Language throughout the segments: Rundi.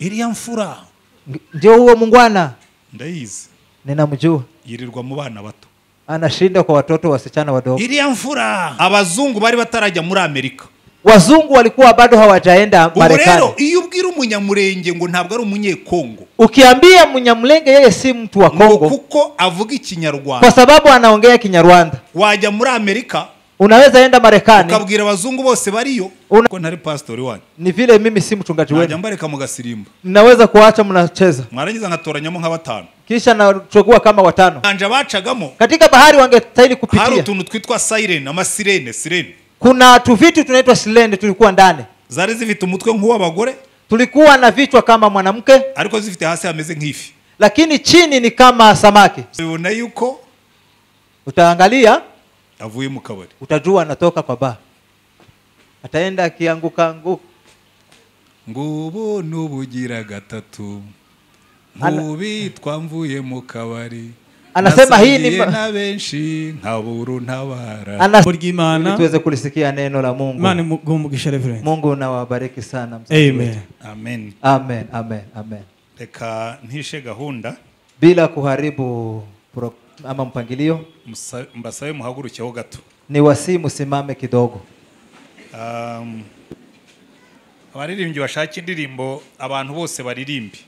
Iriya mfura Ndio huo mungwana. Ndayizi. Ninamjua. Yirirwa mu bana bato. Anashinda kwa watoto wasichana wadogo. Iriya mfura abazungu bari batarajya muri Amerika. Wazungu walikuwa bado hawajaenda Marekani. Rero iyo ubwira umunyamurenge ngo ntabwo ari umunyekongo. Ukiambia Munyamulenge yeye si mtu wa Kongo kuko avuga Ikinyarwanda. Kwa sababu anaongea Kinyarwanda. Wajya muri Amerika, unaweza enda Marekani. Ukabwira abazungu bose bariyo ko ntari pastor wanyu. Ni vile mimi si mchungaji wenu. Najya mbareka mugasirimba. Naweza kuacha mnacheza. Mwarangiza ngatoranyamo nka batanu. Kisha nachagua kama watano. Anja bacagamo. Katika bahari wangestahili kupitia. Hari utuntu twitwa siren, ama sirene, sirene. Kuna tuvitu tunaitwa sirene tulikuwa ndani. Zari zifite umutwe nk'uw'abagore. Tulikuwa na vichwa kama mwanamke, ariko zifite hasi hameze nk'ifi. Lakini chini ni kama samaki. Ubona yuko utaangalia avuye mu kabari. Utajua anatoka kwa baa. Ataenda akianguka anguka. Ngubu nubugira gatatu. Nkubitwa mvuye mu kabari. Anasema hii ni na benshi nkaburu ntabara. Anasema tuweze kulisikia neno la Mungu. Mungu nawabariki sana mzee. Amen. Amen. Amen, amen, amen. Reka ntishe gahunda bila kuharibu ama mpangilio. Mbasabe muhagurukeho gato. Ni wasi msimame kidogo. Abaririmbyi bashaka indirimbo abantu bose baririmbe.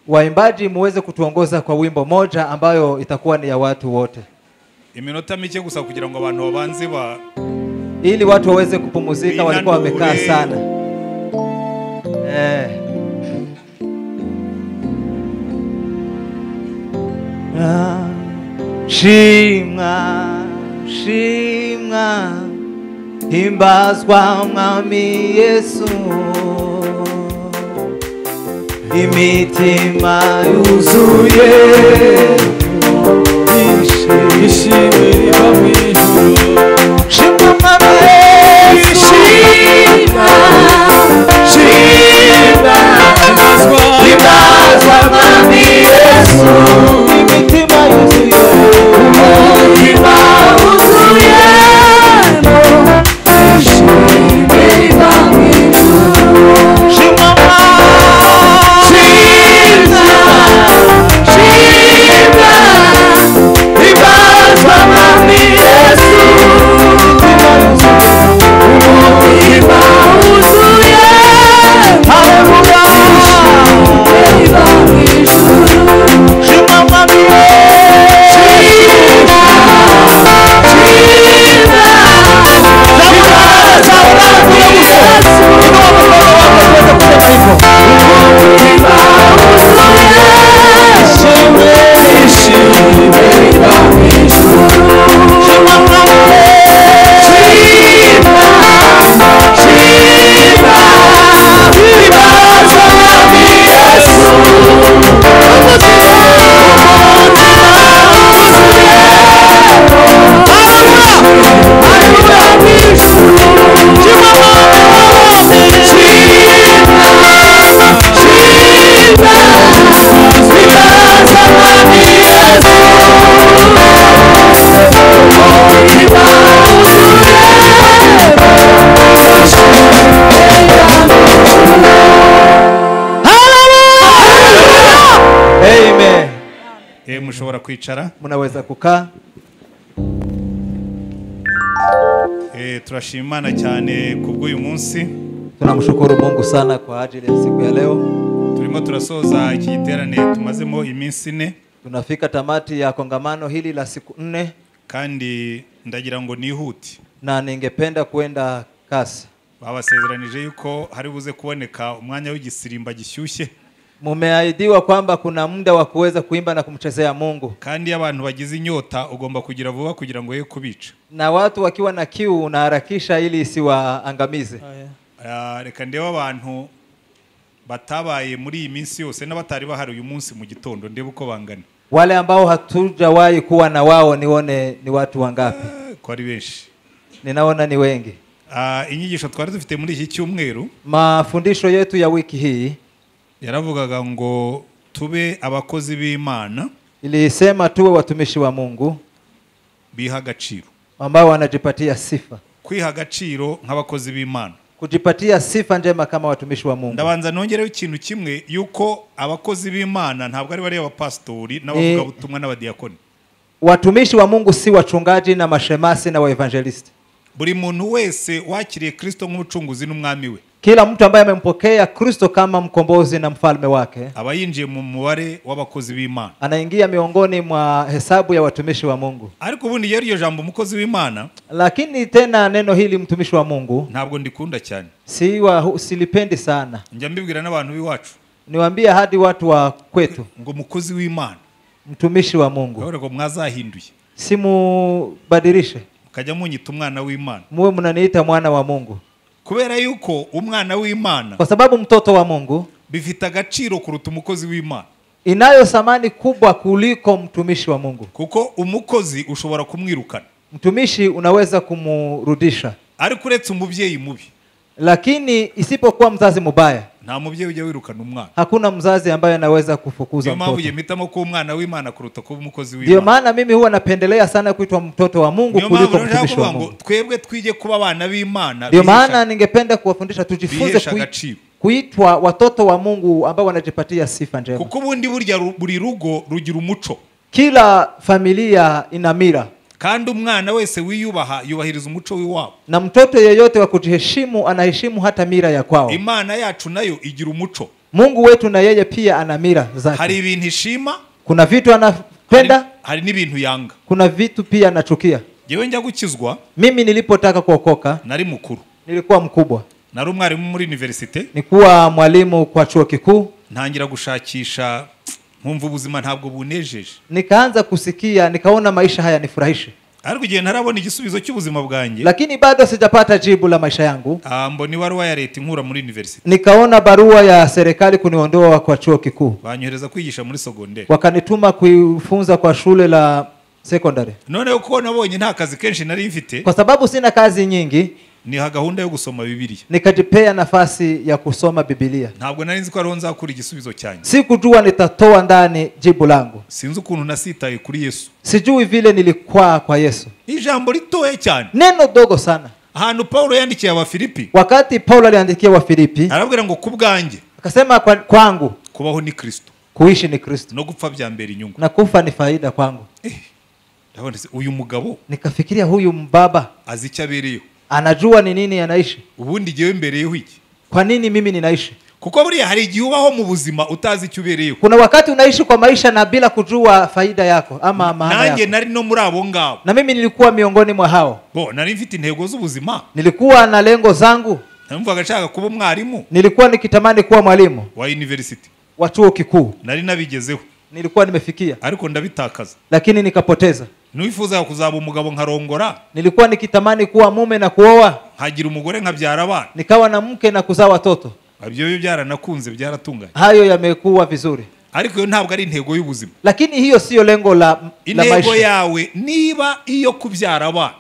Waimbaji muweze kutuongoza kwa wimbo moja ambayo itakuwa ni ya watu wote. Iminota mike gusa kugira ngo abantu babanze ba ili watu waweze kupumzika, walikuwa wamekaa sana. Shimwa, shimwa, himbazwa mwami Yesu. Imitima yuzuye ishimwe riva mu ijuru. Shimwa mwami Yesu. Shimwa, shimwa, himbazwa mwami Yesu. Imitima yuzuye, umutima wuzuye ishimwe riva mu ijuru. Shimwa Mushobora kwicara. Munaweza kukaa. Turashima Imana cyane kubw'uyu munsi. Tunamshukuru Mungu sana kwa ajili ya siku ya leo. Turimo turasoza iki giterane tumazemo iminsi ine. Tunafika tamati ya kongamano hili la siku 4. Kandi ndagira ngo nihute. Na ningependa kuenda kasi. Babasezeranije yuko hari buze kuboneka umwanya w'igisirimba gishyushye. Mumeahidiwa kwamba kuna muda wa kuweza kuimba na kumchezea Mungu. Kandi abantu bagize inyota ugomba kugira vuba kugira ngo ye kubica. Na watu wakiwa na kiu unaharakisha ili isiwaangamize. Reka ndebe abantu batabaye muri iyi minsi yose n'abatari bahari uyu munsi mu gitondo ndebe uko bangana. Wale ambao hatujawahi kuwa na wao nione ni watu wangapi. Ko ari benshi. Ninaona ni wengi. Inyigisho twari dufite muri iki cyumweru, mafundisho yetu ya wiki hii yaravugaga ngo tube abakozi b'Imana. Ilisema tuwe watumishi wa Mungu biha agaciro, ambao wanajipatia sifa. Kwiha agaciro nk'abakozi b'Imana. Kujipatia sifa njema kama watumishi wa Mungu. Ndabanza nongereho ikintu kimwe yuko abakozi b'Imana ntabwo ari bari abapastori n'abavuga butumwa n'abadiakoni. Watumishi wa Mungu si wachungaji na mashemasi na waevangelisti. Buri muntu wese wakiriye Kristo nk'umucunguzi n'umwami we. Kila mtu ambaye amempokea Kristo kama mkombozi na mfalme wake aba yinjiye mu mubare w'abakozi b'Imana. Anaingia miongoni mwa hesabu ya watumishi wa Mungu. Ariko ubundi yari iyo jambo umukozi w'Imana, lakini tena neno hili mtumishi wa Mungu ntabwo ndikunda cyane. Silipendi sana. Njya mbibwira n'abantu b'iwacu. Niwaambia hadi watu wa kwetu. Ngo mukozi w'Imana, mtumishi wa Mungu. Ngo mwazahinduye. Simubadilishe. Mukajya munyita umwana w'Imana. Muwe mnaniita mwana wa Mungu. Kubera yuko umwana w'Imana, kwa sababu mtoto wa Mungu bifite agaciro kuruta umukozi w'Imana. Inayo thamani kubwa kuliko mtumishi wa Mungu. Kuko umukozi ushobora kumwirukana. Mtumishi unaweza kumurudisha. Ariko uretse umubyeyi mubi. Lakini isipokuwa mzazi mubaya, nta mubyeyi ujya wirukana umwana. Hakuna mzazi ambaye anaweza kufukuza mtoto. Ndio mpamvu kuba umwana w'Imana kuruta kuba umukozi w'Imana. Ndio maana mimi huwa napendelea sana kuitwa mtoto wa Mungu kuliko mtumishi wa Mungu. Twebwe twige kuba abana b'Imana. Ndio maana ningependa kuwafundisha tujifunze kuitwa watoto wa Mungu ambao wanajipatia sifa njema. Kuko ubundi burya buri rugo rugira umuco. Kila familia ina mila. Kandi umwana wese wiyubaha yubahiriza umuco w'iwabo. Na mtoto yeyote wa kujiheshimu anaheshimu hata mila ya kwao. Imana yacu nayo igira umuco. Mungu wetu na yeye pia ana mila zake. Hari ibintu ishima, kuna vitu anapenda, hari n'ibintu yanga. Kuna vitu pia anachukia. Jewe njya gukizwa, mimi nilipotaka kuokoka, nari mukuru. Nilikuwa mkubwa. Nari umwarimu muri universite. Nikuwa mwalimu kwa chuo kikuu. Ntangira gushakisha, nkumva ubuzima ntabwo bunejeje. Nikaanza kusikia, nikaona maisha haya nifurahishe. Ariko igihe ntarabona igisubizo cy'ubuzima bwanjye, lakini bado sijapata jibu la maisha yangu. Mbona ibaruwa ya leta inkura muri university. Nikaona barua ya serikali kuniondoa kwa chuo kikuu. Banyohereza kwigisha muri secondaire. Wakanituma kuifunza kwa shule la secondary. None uko nabonye nta kazi kenshi nari mfite, kwa sababu sina kazi nyingi, ni gahunda yo gusoma Bibiliya. Nikajipea nafasi ya kusoma Biblia. Ntabwo nari nzi ko ariho nzakura igisubizo cyanjye. Sikujua nitatoa ndani jibu langu. Sinzi ukuntu nasitaye kuri Yesu. Sijui vile nilikwaa kwa Yesu. Ijambo ritoye cyane. Neno dogo sana. Ahantu Paulo yandikiye Abafilipi. Wakati Paulo aliandikia Wafilipi, arabwira ngo kubwanjye, akasema kwangu kubaho ni Kristo, kuishi ni Kristo, no gupfa byambera inyungu, na kufa ni faida kwangu. Ndabona uyu mugabo, nikafikiria huyu mbaba azi icyo abereyeho. Anajua ni nini anaishi. Ubundi jewe mbereyeho iki? Kwa nini mimi ninaishi? Kuko buriya hari igihe ubaho mu buzima utazi icyo ubereyeho. Kuna wakati unaishi kwa maisha na bila kujua faida yako ama maana yako. Nanjye nari no muri abo ngabo. Na mimi nilikuwa miongoni mwa hao. Bo, nari mfite intego z'ubuzima. Nilikuwa na lengo zangu. Numvaga nshaka kuba umwarimu. Nilikuwa nikitamani kuwa mwalimu wa university, wa chuo kikuu. Nari nabigezeho. Nilikuwa nimefikia. Ariko ndabitakaza. Lakini nikapoteza. Nifuza kuzaba umugabo nkarongora. Nilikuwa nikitamani kuwa mume na kuoa. Nkagira umugore nkabyara abana. Nikawa na mke na kuzaa watoto. Ibyo byo byaranakunze byaratunganye. Hayo yamekuwa vizuri. Ariko iyo ntabwo ari intego y'ubuzima. Lakini hiyo sio lengo la maisha. Intego yawe niba iyo kubyara abana.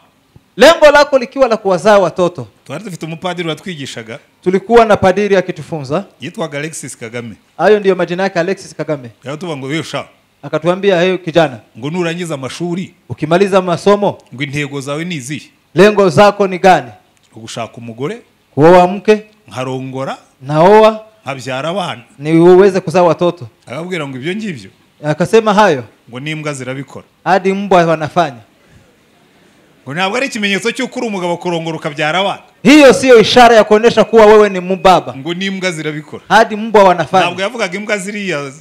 Lengo lako likiwa la kuwazaa watoto. Twari dufite umupadiri watwigishaga. Tulikuwa na padiri akitufunza. Yitwaga Alexis Kagame. Hayo ndiyo majina yake, Alexis Kagame. Yaratuvuga ngo yosha. Akatuambia heyo kijana, ngo nurangiza amashuri, ukimaliza masomo, ngo intego zawe ni izihe? Lengo zako ni gani? Ugushaka umugore, kuoa mke, nkarongora, naoa, nkabyara abana, ni uweze kuzaa watoto. Akabwira ngo ibyo ngibyo. Akasema hayo, ngo n'imbwa zirabikora. Hadi mbwa wanafanya. Ngo ntabwo ari ikimenyetso cy'uko uri umugabo kurongora ukabyara abana. Hiyo sio ishara ya kuonesha kuwa wewe ni mbaba. Ngo n'imbwa zirabikora. Hadi mbwa wanafanya. Ntabwo yavugaga imbwa ziriya.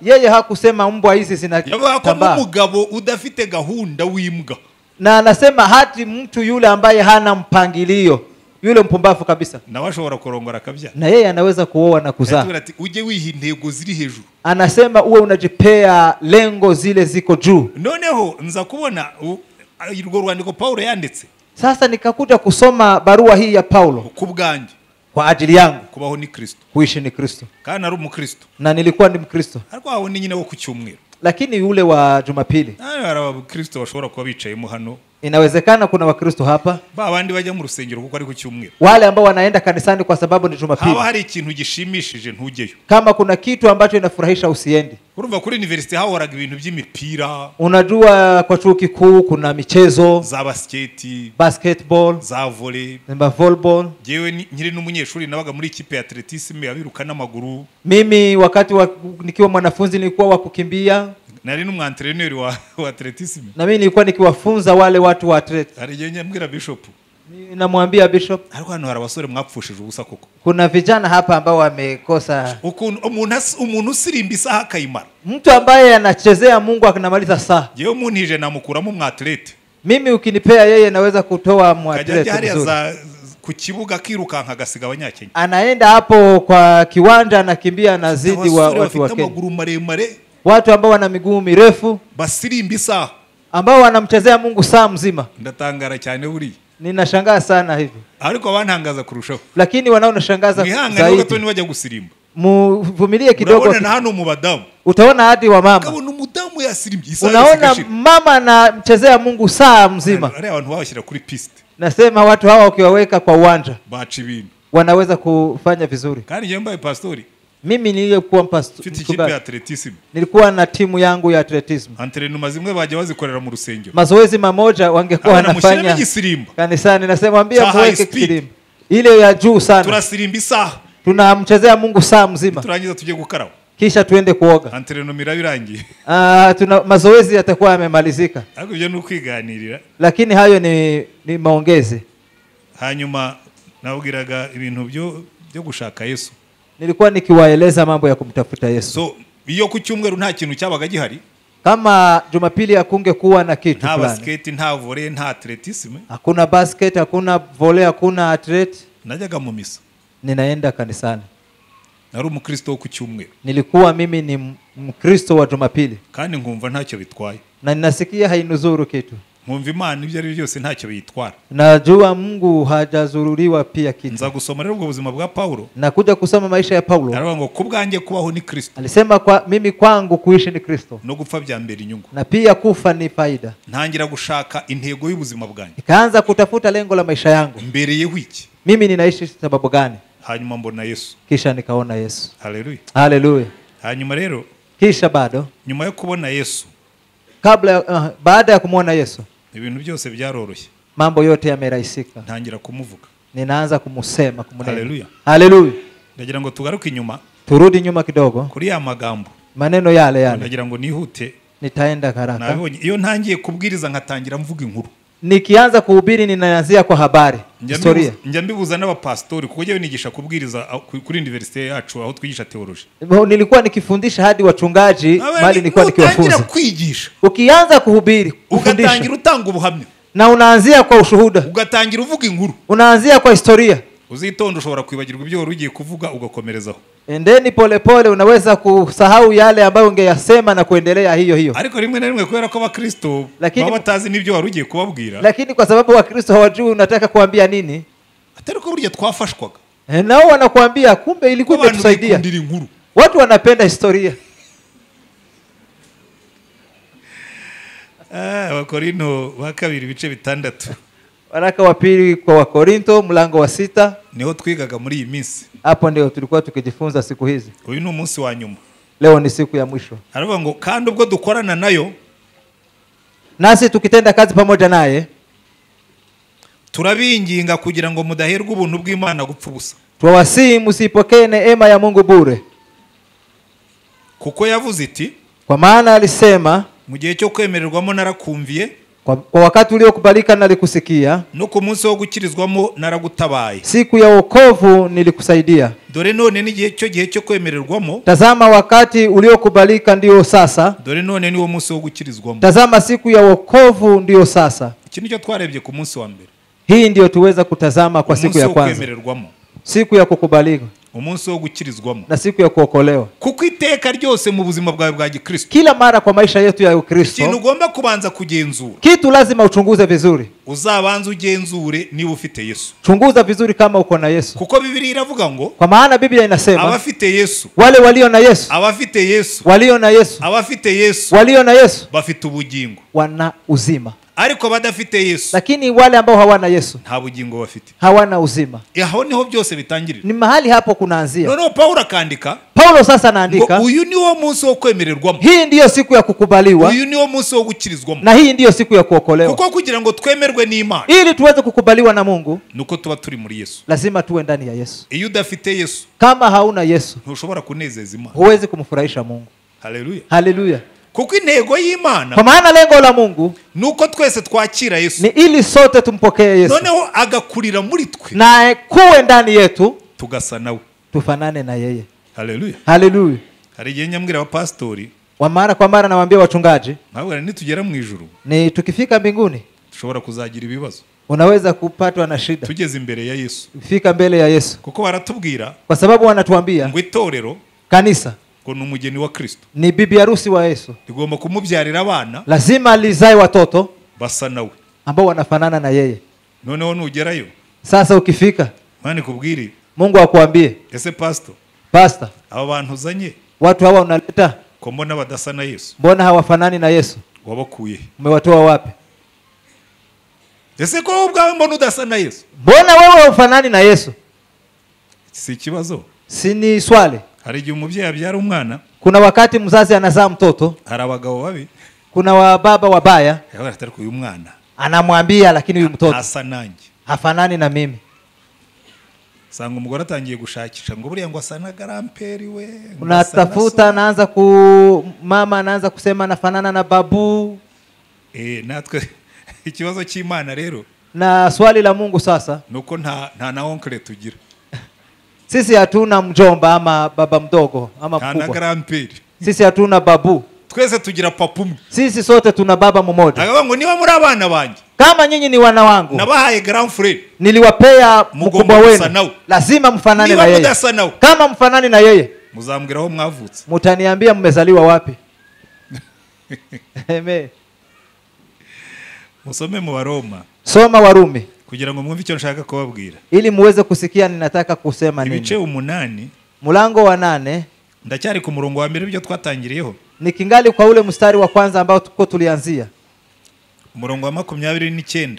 Yeye hakusema mbwa hizi zinatambaa. Umugabo udafite gahunda w'imbwa. Na anasema hadi mtu yule ambaye hana mpangilio, yule mpumbavu kabisa, nawe ashobora kurongora akabyara. Na yeye anaweza kuoa na kuzaa. Uje wiha intego ziri hejuru. Anasema uwe unajipea lengo zile ziko juu. Noneho nza kubona urwo rwandiko Paulo yanditse. Sasa nikakuja kusoma barua hii ya Paulo. Kubwanjye, kwa ajili yangu, kubaho ni Kristo, kuishi ni Kristo. Kandi nari umukristo. Na nilikuwa ni Mkristo. Ariko aho ni nyine wo ku cyumweru. Lakini yule wa Jumapili. Hari abakristo bashobora kuba bicayemo hano. Inawezekana kuna Wakristo hapa. Ba bandi bajya mu rusengero kuko ari ku cyumweru. Wale ambao wanaenda kanisani kwa sababu ni Jumapili. Haba hari ikintu gishimishije ntugeyo. Kama kuna kitu ambacho inafurahisha usiendi. Urumva kuri university hahoraga ibintu by'imipira. Unajua kwa chuo kikuu kuna michezo za basketi, basketball, za volley, na volleyball. Jewe nkiri n'umunyeshuri nabaga muri ikipe ya atletisme abiruka n'amaguru. Mimi wakati nikiwa mwanafunzi nilikuwa wa kukimbia. Nari n'umwantreneur wa atletisme. Na mimi nilikuwa nikiwafunza wale watu wa athlete. Hari igihe nyambwira bishop. Namwambia bishop, ariko hano hari abasore mwapfushije ubusa koko. Kuna vijana hapa ambao wamekosa. Ukuntu umuntu usirimba isaha akayimara. Mtu ambaye anachezea Mungu akinamaliza saa. Jewe muntije namukuramo umwatlete. Mimi ukinipea yeye naweza kutoa mwatlete mzuri. Ku kibuga akirukanka agasiga abanyakenya. Anaenda hapo kwa kiwanja anakimbia anazidi wa watu wa Kenya. Amaguru maremare. Watu ambao wana miguu mirefu basirimba isaha, ambao wanamchezea Mungu saa mzima. Ndatangara cyane buri. Ninashangaa sana hivi. Ariko abantangaza kurushaho. Lakini wanaonishangaza zaidi. Gato niwajya gusirimba. Muvumilie kidogo. Unaona na hano mu badamu. Utaona hadi wa mama. Kabona umudamu yasirimbye isaha. Unaona mama anamchezea Mungu saa mzima. Ari abantu babashyira kuri piste. Nasema watu hawa ukiwaweka kwa uwanja baca ibintu. Wanaweza kufanya vizuri. Kandi njye mbaye pastori. Mimi nilikuwa pastor. Nilikuwa na timu yangu ya atletism. Entraînement zimwe bajya bazikorera mu rusengero. Mazoezi mamoja wangekuwa wanafanya kanisani. Nasema ambia muweke kisirimba. Ile ya juu sana. Turasirimba isaha. Tunamchezea Mungu saa mzima. Turangiza tuje gukaraba. Kisha tuende kuoga. Entraînement irabirangiye. Tuna mazoezi yatakuwa yamemalizika. Ariko ibyo ni ukwiganirira. Lakini hayo ni maongezi. Hanyuma nabwiraga ibintu byo gushaka Yesu. Nilikuwa nikiwaeleza mambo ya kumtafuta Yesu. So iyo ku cyumweru nta kintu cyabaga gihari. Kama Jumapili hakungekuwa na kitu nta fulani. Basket, nta volley, nta atletism. Hakuna basket, hakuna volley, hakuna athlete. Najyaga mu misa. Ninaenda kanisani. Nari umukristo wo ku cyumweru. Nilikuwa mimi ni Mkristo wa Jumapili. Kandi nkumva ntacyo bitwaye. Na ninasikia hainuzuru kitu. Nkumva Imana ibyo ari byose ntacyo bitwara. Najua Mungu hajazururiwa pia kitu. Nza gusoma rero ubwo buzima bwa Paulo. Nakuja kusoma maisha ya Paulo. Aravuga ngo kubwanjye kubaho ni Kristo. Alisema kwa mimi kwangu kuishi ni Kristo. No gupfa byambera inyungu. Na pia kufa ni faida. Ntangira gushaka intego y'ubuzima bwanjye. Nikaanza kutafuta lengo la maisha yangu. Mbereyeho iki? Mimi ninaishi sababu gani? Hanyuma mbona Yesu. Kisha nikaona Yesu. Haleluya. Haleluya. Hanyuma rero kisha bado nyuma yo kubona Yesu, kabla baada ya kumuona Yesu, ibintu byose byaroroshye. Mambo yote yamerahisika. Ntangira kumuvuga. Ninaanza kumusema, kumunena. Haleluya. Haleluya. Ndagira ngo tugaruke inyuma. Turudi nyuma kidogo. Kuri ya magambo. Maneno yale yale. Ndagira ngo nihute. Nitaenda haraka. Nabonye iyo ntangiye kubwiriza nkatangira mvuga inkuru. Nikianza kuhubiri ninaanzia kwa habari, historia. Njya mbibuza n'abapastori kuko jewe nigisha kubwiriza kuri university yacu aho twigisha theology. Nilikuwa nikifundisha hadi wachungaji, bali nilikuwa nikiwafunza. Kwigisha. Ukianza kuhubiri, kufundisha, ugatangira utanga ubuhamya. Na unaanzia kwa ushuhuda. Ugatangira uvuga inkuru. Unaanzia kwa historia. Uzitonda ushobora kwibagirwa ibyo wari ugiye kuvuga ugakomerezaho. Endeni pole pole, unaweza kusahau yale ambayo ungeyasema na kuendelea hiyo hiyo. Ariko rimwe na rimwe kubera ko abakristo baba batazi n'ibyo wari ugiye kubabwira. Lakini kwa sababu wakristo hawajui unataka kuambia nini. Atari ko burya twafashwaga. Nao wanakuambia kumbe ilikuwa imetusaidia. Watu wanapenda historia. Wakorinto wa kabiri ibice 6. Waraka wa pili kwa Wakorinto mlango wa 6. Niho twigaga muri iyi minsi. Hapo ndio tulikuwa tukijifunza siku hizi. Uyu ni umunsi wa nyuma. Leo ni siku ya mwisho. Aravuga ngo kandi ubwo dukorana nayo, nasi tukitenda kazi pamoja naye, turabinginga kugira ngo mudaherwa ubuntu bw'Imana gupfa ubusa. Tuwasihi msipokee neema ya Mungu bure. Kuko yavuze iti, kwa maana alisema, mu gihe cyo kwemererwamo narakumviye, kwa wakati uliokubalika nalikusikia, no ku munsi wo gukirizwamo naragutabaye, siku ya wokovu nilikusaidia. Dore none ni gihe cyo gihe cyo kwemererwamo, tazama wakati uliokubalika ndio sasa, dore none ni wo munsi wo gukirizwamo, tazama siku ya wokovu ndio sasa. Iki nicyo twarebye ku munsi wa mbere. Hii ndio tuweza kutazama kwa siku ya kwanza, siku ya kukubalika, umunsi wo gukirizwamo, na siku ya kuokolewa. Kuko iteka ryose mu buzima bwawe bwa Gikristo, kila mara kwa maisha yetu ya Ukristo, ikintu ugomba kubanza kugenzura, kitu lazima uchunguze vizuri. Uzabanza ugenzure niba ufite Yesu. Chunguza vizuri kama uko na Yesu. Kuko Biblia iravuga ngo, kwa maana Biblia inasema, abafite Yesu, wale walio na Yesu, abafite Yesu, walio na Yesu, abafite Yesu, walio na Yesu bafite ubugingo, wana uzima. Ariko badafite Yesu, lakini wale ambao hawana Yesu nta bugingo bafite, hawana uzima. Aho niho byose bitangirira, ni mahali hapo kunaanzia. Noneho Paulo akandika, Paulo sasa anaandika, uyu niwo munsi wo kwemererwamo, hii ndiyo siku ya kukubaliwa, uyu niwo munsi wo gukirizwamo, na hii ndiyo siku ya kuokolewa. Kuko kugira ngo twemerwe n'Imana, ili tuweze kukubaliwa na Mungu, nuko tuba turi muri Yesu. Lazima tuwe ndani ya Yesu. Iyo udafite Yesu, kama hauna Yesu, ntushobora kunezeza Imana, huwezi kumfurahisha Mungu. Haleluya, haleluya. Kuko intego y'Imana, kwa maana lengo la Mungu nuko twese twakira Yesu, ni ili sote tumpokee Yesu, noneho agakurira muri twe, na kuwe ndani yetu, tugasa nawe, tufanane na yeye. Haleluya, haleluya. Hari igihe nyambwira abapastori, wa mara kwa mara nawaambia wachungaji, nabwo nitugera mu ijuru, ni tukifika mbinguni tushobora kuzagira ibibazo, unaweza kupatwa na shida tugeze imbere ya Yesu, fika mbele ya Yesu. Kuko baratubwira, kwa sababu wanatuambia ngo itorero, kanisa, ngo ni umugeni wa Kristo, ni bibi harusi wa Yesu, rigomba kumubyarira abana, lazima lizae watoto basa nawe, ambao wanafanana na yeye. Noneho nugerayo, sasa ukifika, Imana ikubwire, Mungu akuambie, ese pastor, pastor, aba bantu uzanye, watu hawa unaleta, ko mbona badasa na Yesu, mbona hawafanani na Yesu, wabakuye, umewatoa wapi? Ese ko ubwawe mbona udasa na Yesu, mbona wewe hufanani na Yesu? Si ikibazo, si ni swali. Hari igihe umubyeyi abyara umwana, kuna wakati mzazi anazaa mtoto, hari abagabo babi, kuna wababa wabaya, ariko uyu mwana anamwambia, lakini huyu mtoto asa nanjye, hafanani na mimi. Sanga umugore atangiye gushakisha ngo buriya ngo asa na garamperi we, unatafuta, anaanza ku mama anaanza kusema anafanana na babu. Natwe ikibazo cy'Imana rero, na swali la Mungu sasa nuko nta na onkle tugira. Sisi hatuna mjomba ama baba mdogo ama mkubwa. Nta garamperi. Sisi hatuna babu. Twese tugira papa umwe. Sisi sote tuna baba mmoja. Akavuga ngo niba muri abana banjye, kama nyinyi ni wana wangu, nabahaye grand frère, niliwapea mkubwa wenu, lazima mfanane na yeye. Kama mfanane na yeye, muzambwira aho mwavutse, mutaniambia mmezaliwa wapi. Amen. Musome mu Baroma. Soma Warumi, kugira ngo mwumve icyo nshaka kubabwira, ili muweze kusikia ninataka kusema nini. Ibice 8, mlango wa 8, ndacyari ku murongo wa mbere ibyo twatangiriyeho, nikingali kwa ule mstari wa kwanza ambao tuko tulianzia, umurongo wa 29,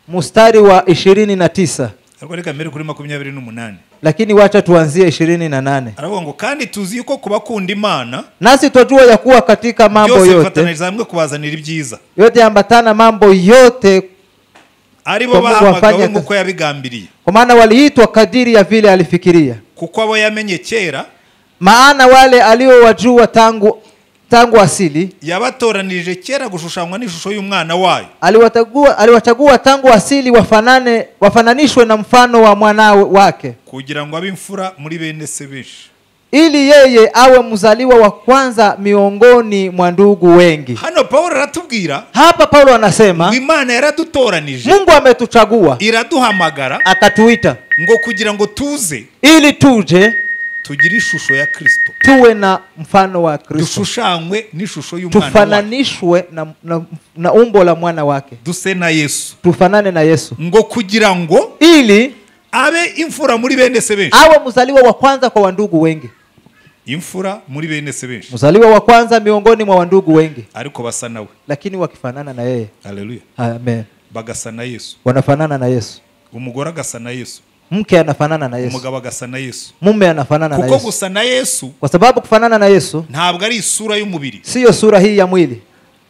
mstari wa 29. Ariko reka mbere kuri 28, lakini wacha tuanzie 28. Aravuga ngo kandi tuzi yuko kubakunda Imana, nasi twajua ya kuwa katika mambo byose yote bifataniriza hamwe kubazanira ibyiza, yote ambatana mambo yote, aribo bahamagawe nk'uko yabigambiriye, kwa maana waliitwa kadiri ya vile alifikiria, kuko abo yamenye kera, maana wale aliowajua tangu asili, yabatoranirije kera gushushanywa n'ishusho y'umwana wayo, aliwachagua tangu asili wafananishwe na mfano wa mwana wake, kugira ngo abe imfura muri bene se benshi, ili yeye awe mzaliwa wa kwanza miongoni mwa ndugu wengi. Hano Paulo aratubwira, hapa Paulo anasema, Imana yaradutoranije, Mungu ametuchagua, iraduhamagara, akatuita, ngo kugira ngo tuze, ili tuje tugire ishusho ya Kristo, tuwe na mfano wa Kristo, dushushanywe n'ishusho y'umwana wake, tufananishwe na umbo la mwana wake, duse na Yesu, tufanane na Yesu, ngo kugira ngo ili abe imfura muri bene se benshi, awe mzaliwa wa kwanza kwa wandugu wengi. Imfura muri bene se benshi, mzaliwa wa kwanza miongoni mwa wandugu wengi, ariko basa nawe, lakini wakifanana na yeye. Haleluya, amen. Bagasa na Yesu, wanafanana na Yesu. Umugore agasa na Yesu, mke anafanana na Yesu, umugabo agasa na Yesu, mume anafanana na Yesu. Kuko gusa na Yesu, kwa sababu kufanana na Yesu ntabwo ari isura y'umubiri, sio sura hii ya mwili,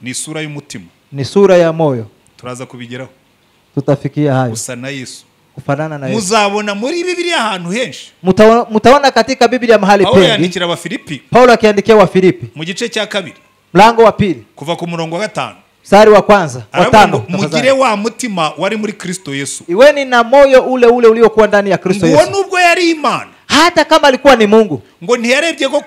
ni isura y'umutima, ni sura ya moyo. Turaza kubigeraho, tutafikia hayo. Gusa na Yesu, kufanana na Yesu. Muzabona muri Biblia ahantu henshi, mutaona katika Biblia mahali Paulo pengi. yandikira Abafilipi, Paulo akiandikia Wafilipi mu gice cya 2, mlango wa 2, kuva ku murongo wa 5, mstari wa kwanza wa 5, mugire wa mutima wari muri Kristo Yesu, iweni na moyo ule ule uliokuwa ndani ya Kristo Yesu. Ngo nubwo yari Imana, hata kama alikuwa ni Mungu, ngo ntiyarebye ko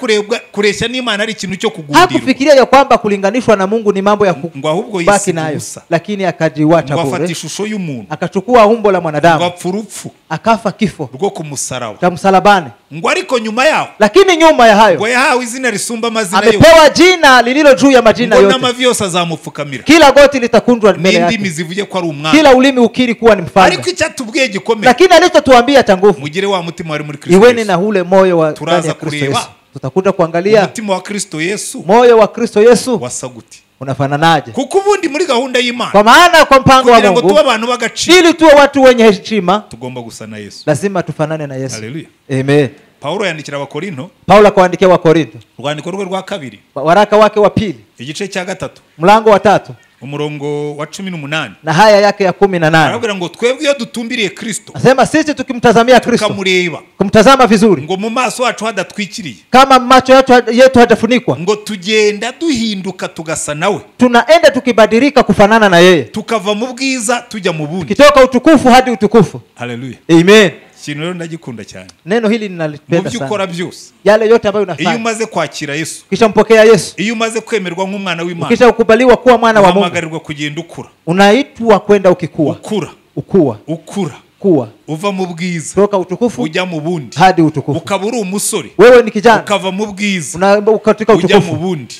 kureshya n'Imana ari ikintu cyo kugundirwa, hakufikiria ya kwamba kulinganishwa na Mungu ni mambo ya ngo ahubwo kubaki nayo, lakini akajiwacha ngo bure, afata ishusho y'umuntu, akachukua umbo la mwanadamu, ngo apfa urupfu, akafa kifo rwo ku musaraba, cha msalabani, ngo ariko nyuma yaho, lakini nyuma ya hayo, ngo yahawe izina risumba amazina yose, amepewa jina lililo juu ya majina ngo yote, n'amavi yose azamupfukamira, kila goti litakunjwa mbele yake, n'indimi zivuge ko ari umwami, kila ulimi ukiri kuwa ni mfalme. Ariko icyatubwiye gikomeye, lakini alichotuambia cha nguvu, mugire wa mutima wari muri Kristo iweni na ule moyo wa Turaza ndani ya Kristo kureba Yesu. Tutakuja kuangalia umutima wa Kristo Yesu, moyo wa Kristo Yesu wasa gute, Unafananaje? Kuko ubundi muri gahunda y'Imana, kwa maana kwa mpango wa Mungu, tuwe abantu b'agaciro, ili tuwe watu wenye heshima, tugomba gusa na Yesu. Lazima tufanane na Yesu. Haleluya. Amen. Paulo yandikira Abakorinto, Paulo akawaandikia Wakorinto urwandiko rwe rwa kabiri, waraka wake wa pili, igice cya 3, mlango wa 3, umurongo wa 18 na haya yake ya 18. Arabwira ngo twebwe iyo dutumbiriye Kristo, asema sisi tukimtazamia Kristo, tukamureba, kumtazama vizuri, ngo mu maso yacu hadatwikiriye, kama macho yetu hajafunikwa, ngo tugenda duhinduka tugasa nawe, tunaenda tukibadilika kufanana na yeye, tukava mu bwiza tujya mu bundi, kitoka utukufu hadi utukufu. Haleluya. Amen. Ikintu rero ndagikunda cyane, neno hili ninalipenda sana. Mu ukora byose, yale yote ambayo unafanya, iyo umaze kwakira Yesu, kisha mpokea Yesu, iyo umaze kwemerwa nk'umwana w'Imana, kisha ukubaliwa kuwa mwana wa Mungu, uhamagarirwa kugenda ukura, unaitwa kwenda ukikua, ukura, ukua, ukura, kuwa, uva mu bwiza toka utukufu ujya mu bundi hadi utukufu, ukaba uri umusore, wewe ni kijana, ukava mu bwiza katika ujya mu utukufu bundi,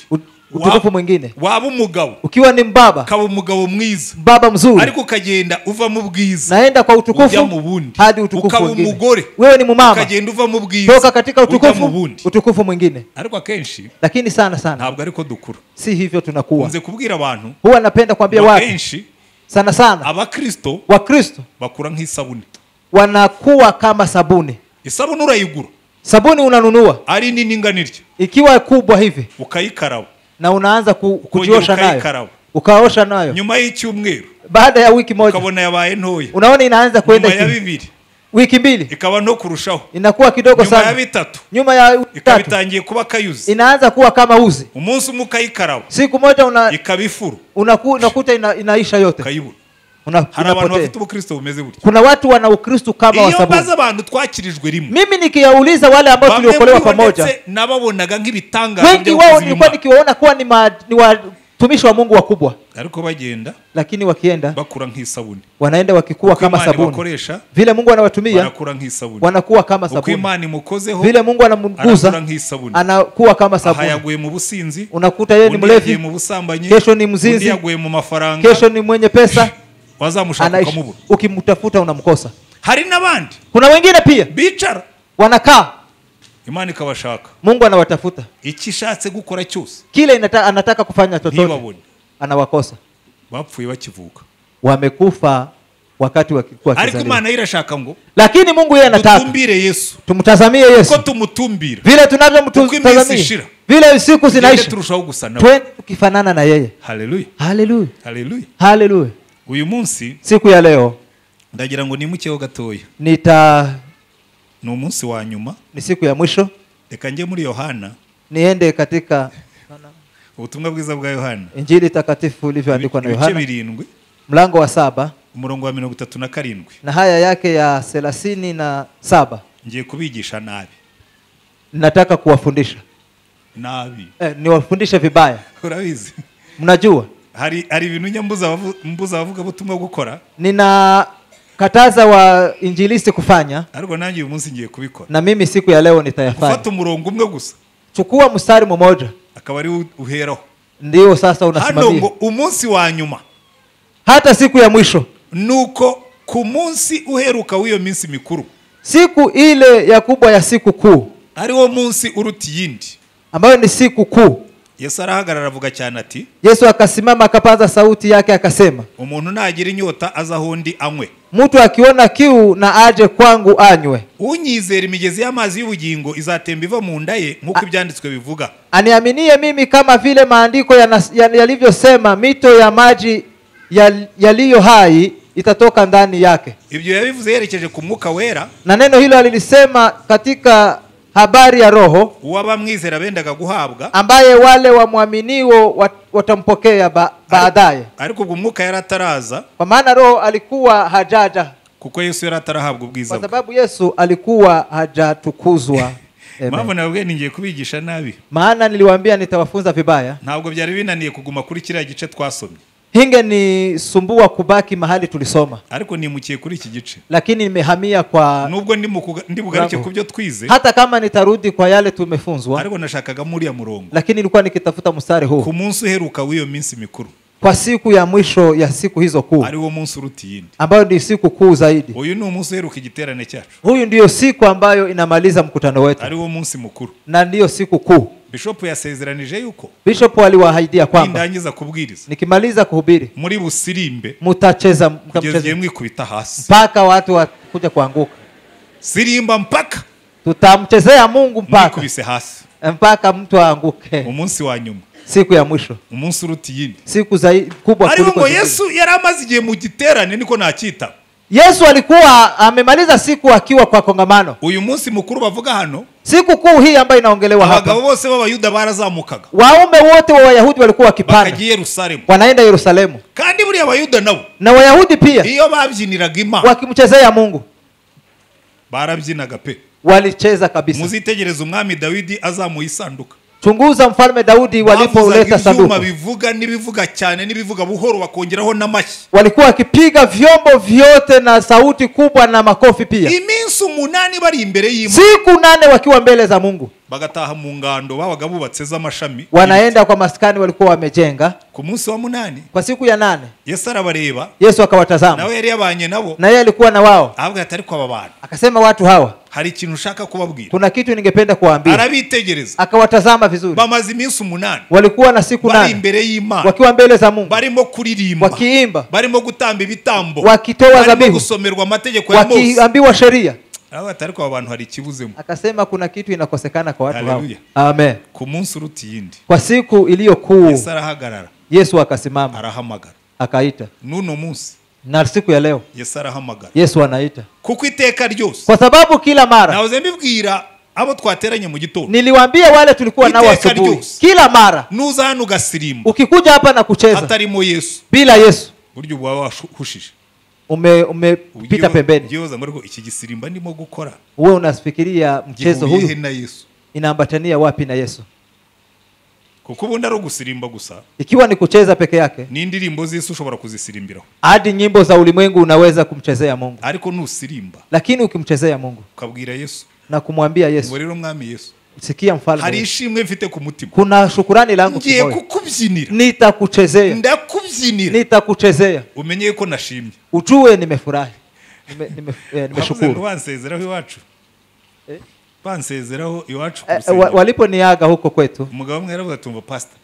utukufu mwingine, waba umugabo, ukiwa ni mbaba, ukaba umugabo mwiza, mbaba mzuri, ariko ukagenda uva mu bwiza, naenda kwa utukufu ujya mu bundi, hadi utukufu ukaba mwingine, umugore, wewe ni mumama, ukagenda uva mu bwiza, toka katika utukufu mu bundi, utukufu mwingine. Ariko akenshi, lakini sana sana, ntabwo ariko dukura, si hivyo tunakuwa. Nze kubwira abantu, huwa napenda kuambia watu akenshi sana sana, abakristo, Wakristo bakura nk'isabune, wanakuwa kama sabuni. Isabune urayigura, sabuni unanunua, ari nini inganirye, ikiwa kubwa hivi, ukayikaraba na unaanza kujiosha nayo, ukaosha nayo, nyuma y'icyumweru, baada ya wiki moja, ukabona yabaye ntoya, unaona inaanza kwenda nyuma ya bibiri, wiki mbili, ikaba no kurushaho, inakuwa kidogo sana, nyuma ya bitatu, nyuma ya ikaba itangiye kuba kayuzi, inaanza kuwa kama uzi, umunsi umwe ukayikaraba, siku moja ikaba ifuru, unakuta inaisha yote, ukayibura. Hari abantu bafite ubukristo bumeze gutya. Kuna watu wana ukristo kama wa sabuni. Iyo mbaza abantu twakirijwe rimwe, mimi nikiauliza wale ambao tuliokolewa pamoja, nababonaga nk'ibitangaza, wengi wao nilikuwa nikiwaona kuwa ni watumishi wa Mungu wakubwa, ariko bagenda, lakini wakienda bakura nk'isabuni, wanaenda wakikua kama sabuni, vile Mungu anawatumia wanakura nk'isabuni, wanakuwa kama sabuni, uko Imana imukozeho, vile Mungu anamguza anakuwa kama sabuni. Yaguye mu businzi, unakuta yeye ni mlevi, mu busambanyi, kesho ni mzinzi, yaguye mu mafaranga, kesho ni mwenye pesa, wazamushaka ukamubura, ukimtafuta unamkosa. Hari nabandi, kuna wengine pia bicara, wanakaa, Imana ikabashaka, Mungu anawatafuta, ikishatse gukora cyose, kile anataka kufanya chochote anawakosa. Bapfuye bakivuka, wamekufa wakati wakikuwa Ariko kizaliwa. Imana irashaka ngo, lakini Mungu yeye anataka tutumbire Yesu, tumtazamie Yesu, uko tumutumbira, vile tunavyomtazamia, vile siku zinaisha, turushaho gusa nawe, twende tukifanana na yeye. Haleluya, haleluya, haleluya, haleluya. Uyu munsi, siku ya leo, ndagira ngo nimukeho gatoya, ni umunsi wa nyuma, ni siku ya mwisho. Reka nje muri Yohana, niende katika ubutumwa bwiza bwa Yohana, Injili takatifu ilivyoandikwa na Yohana, ibice 7, mlango wa 7, umurongo wa 37, na haya yake ya 37. Ngiye kubigisha nabi, nataka kuwafundisha nabi, niwafundishe vibaya. Urabizi, mnajua hari ibintu njya mbuza abavuga butumwa gukora, nina kataza wa injilisti kufanya, ariko nanjye uyu munsi ngiye kubikora, na mimi siku ya leo nitayafanya. Gufata umurongo umwe gusa, chukua mstari mmoja, akaba ari uheraho, ndio sasa unasimamia. Hano ngo umunsi wa nyuma, hata siku ya mwisho, nuko ku munsi uheruka w'iyo minsi mikuru, siku ile ya kubwa ya siku kuu, ari wo munsi uruta iyindi, ambayo ni siku kuu, Yesu arahagarara avuga cyane ati, Yesu akasimama akapaza sauti yake akasema, umuntu nagira inyota aza aho ndi anywe, mtu akiona kiu na aje kwangu anywe, unyizera imigezi y'amazi y'ubugingo izatemba iva mu nda ye, nkuko ibyanditswe bivuga, aniaminie mimi kama vile maandiko yalivyosema, mito ya maji yaliyo hai itatoka ndani yake. Ibyo yabivuze yerekeje ku mwuka wera, na neno hilo alilisema katika habari ya Roho, uwabamwizera bendaga guhabwa, ambaye wale wamwaminio watampokea baadaye. Ariko ubwo umwuka yarataraza, kwa maana Roho alikuwa hajaja, kuko Yesu yaratarahabwa ubwiza, kwa sababu Yesu alikuwa hajatukuzwa. Mpamvu nababwiye ngiye kubigisha nabi, maana niliwaambia nitawafunza vibaya, ntabwo byari binaniye kuguma kuri kiriya gice twasomye, hinge ni sumbua kubaki mahali tulisoma, ariko nimukiye kuri iki gice, lakini nimehamia kwa, nubwo ndi bugaruke kubyo twize, hata kama nitarudi kwa yale tumefunzwa, ariko nashakaga muri ya murongo, lakini nilikuwa nikitafuta mstari huu, ku munsi uheruka w'iyo minsi mikuru, kwa siku ya mwisho ya siku hizo kuu, ari wo munsi uruta iyindi, ambayo ni siku kuu zaidi. Uyu ni umunsi uheruka igiterane cyacu, huyu ndiyo siku ambayo inamaliza mkutano wetu, ari wo munsi mukuru, na ndiyo siku kuu. Bishop yasezeranije yuko Bishop aliwaahidia kwamba nindangiza kubwiriza nikimaliza kuhubiri muri busirimbe mutacheza, kugeza mtamcheza igihe mwikubita hasi. mpaka watu wakuja kuanguka. Sirimba mpaka Tutamchezea Mungu mpaka mwikubise hasi. mpaka mtu aanguke. Umunsi wa nyuma, Siku ya mwisho, umunsi uruta iyindi. siku za kubwa Ariko kuliko ngo zingine. Yesu yari amaze igihe mu giterane niko nacyita. Yesu alikuwa amemaliza siku akiwa kwa kongamano. Uyu munsi mukuru bavuga hano, Siku kuu hii ambayo inaongelewa abagabo hapa, bose b'Abayuda barazamukaga waume wote wa Wayahudi walikuwa wakipanda bakagiye Yerusalemu. wanaenda Yerusalemu, Kandi buriya Abayuda nabo na Wayahudi pia iyo babyiniraga Imana wakimchezea Mungu barabyinaga pe. walicheza kabisa. Muzitegereze umwami Dawidi azamuye isanduka. Chunguza mfalme Daudi walipoleta Bavuzaga ibyuma sanduku, bivuga n'ibivuga cyane n'ibivuga buhoro bakongeraho n'amashyi. walikuwa wakipiga vyombo vyote na sauti kubwa na makofi pia, Iminsi 8 bari imbere y'Imana, siku 8 wakiwa mbele za Mungu, bagataha mu ngando babaga bubatse z'amashami. wanaenda kwa maskani walikuwa wamejenga. Ku munsi wa 8 Kwa siku ya 8 Yesu arabareba, Yesu akawatazama, nawe yari yabanye nabo, na yeye alikuwa na wao, avuga ati ariko aba bantu akasema watu hawa, hari ikintu ushaka kubabwira. kuna kitu ningependa kuwaambia. Arabitegereza, Akawatazama vizuri, bamaze iminsi 8 walikuwa na siku bari 8 imbere y'Imana, wakiwa mbele za Mungu, barimo kuririmba, wakiimba, barimo gutamba ibitambo, wakitoa barimo dhabihu, gusomerwa amategeko ya Mose. wakiambiwa sheria. Aravuga ati ariko aba bantu hari ikibuzemo. Akasema kuna kitu inakosekana kwa watu hao. Haleluya. Amen. Ku munsi uruta iyindi Kwa siku iliyo kuu Yesu arahagarara, Yesu akasimama, arahamagara. akaita. N'uno munsi Na siku ya leo Yesu arahamagara, Yesu anaita, kuko iteka ryose kwa sababu kila mara nahoze mbibwira abo twateranye mu gitondo, niliwaambia wale tulikuwa nao Iteka asubuhi, ryose. kila mara nuza hano ugasirimba ukikuja hapa na kucheza hatarimo Yesu, bila Yesu buryo uba wahushije, umepita pembeni. Ugiyoza ngo ariko iki gisirimba ndimo gukora Wewe unafikiria mchezo gihuye huyu na Yesu? inaambatania wapi na Yesu? Kuko ubundi ari ugusirimba gusa, Ikiwa ni kucheza peke yake, n'indirimbo z'Yesu ushobora kuzisirimbiraho, hadi nyimbo za ulimwengu unaweza kumchezea Mungu. ariko nusirimba Lakini ukimchezea Mungu ukabwira Yesu na kumwambia ngo Yesu, rero mwami Yesu, sikia mfalme, hari ishimwe mfite ku mutima, kuna shukurani langu ngiye kimoyo, kukubyinira, nitakuchezea, ndakubyinira, nitakuchezea, umenye ko nashimye, ujue nimefurahi, nimeshukuru. Bansezeraho iwacu, bansezeraho iwacu ku rusengero. Waliponiaga huko kwetu, Umugabo umwe yaravuze ati umva pastor,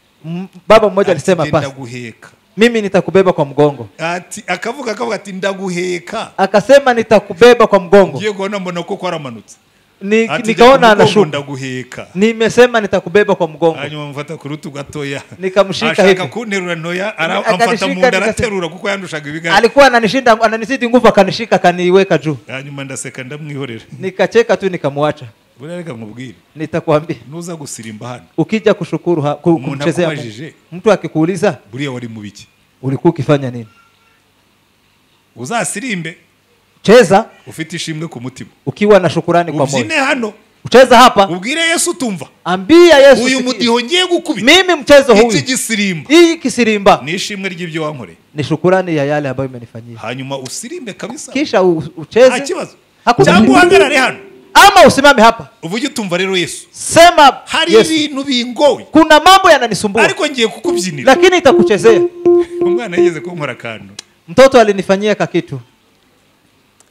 baba mmoja alisema, ati pastor, ndaguheka. mimi nitakubeba kwa mgongo. Ati akavuga ati ndaguheka. Akasema nitakubeba kwa mgongo. Ngiye kubona mbona ko aramanutse. Nikaona anashuka. Ndaguheka. Nimesema nitakubeba kwa mgongo. Hanyuma mfata ku rutugu gatoya. Nikamshika hivi. Ashaka kunterura ntoya, amfata mu nda araterura kuko yandushaga ibiganza. Alikuwa ananishinda, ananizidi nguvu, akanishika akaniweka juu. Hanyuma ndaseka ndamwihorera. Nikacheka tu nikamwacha. Buriya reka nkubwire. Nitakwambia. Nuza gusirimba hano. Ukija kushukuru kumchezea Mungu. Mtu akikuuliza, buriya wari mu biki? Ulikuwa ukifanya nini? Uzasirimbe. Cheza ufite ishimwe ku mutima. Ukiwa na shukurani kwa moyo. Ubyine hano. Ucheza hapa. Ubwire Yesu tumva. Ambia Yesu. Uyu mudiho ngiye gukubita. Mimi mchezo huyu. Iki gisirimba. Hii kisirimba. Ni ishimwe ry'ibyo wankoreye. Ni shukurani ya yale ambayo umenifanyia. Hanyuma usirimbe kabisa. Kisha ucheze. Nta kibazo. Cyangwa uhagarare hano. Ama usimame hapa. Uvuge utumva rero Yesu. Sema hari ibintu bingoye. Kuna mambo yananisumbua. Ariko ngiye kukubyinira. Lakini nitakuchezea. Umwana yigeze kunkora akantu. Mtoto alinifanyia kakitu.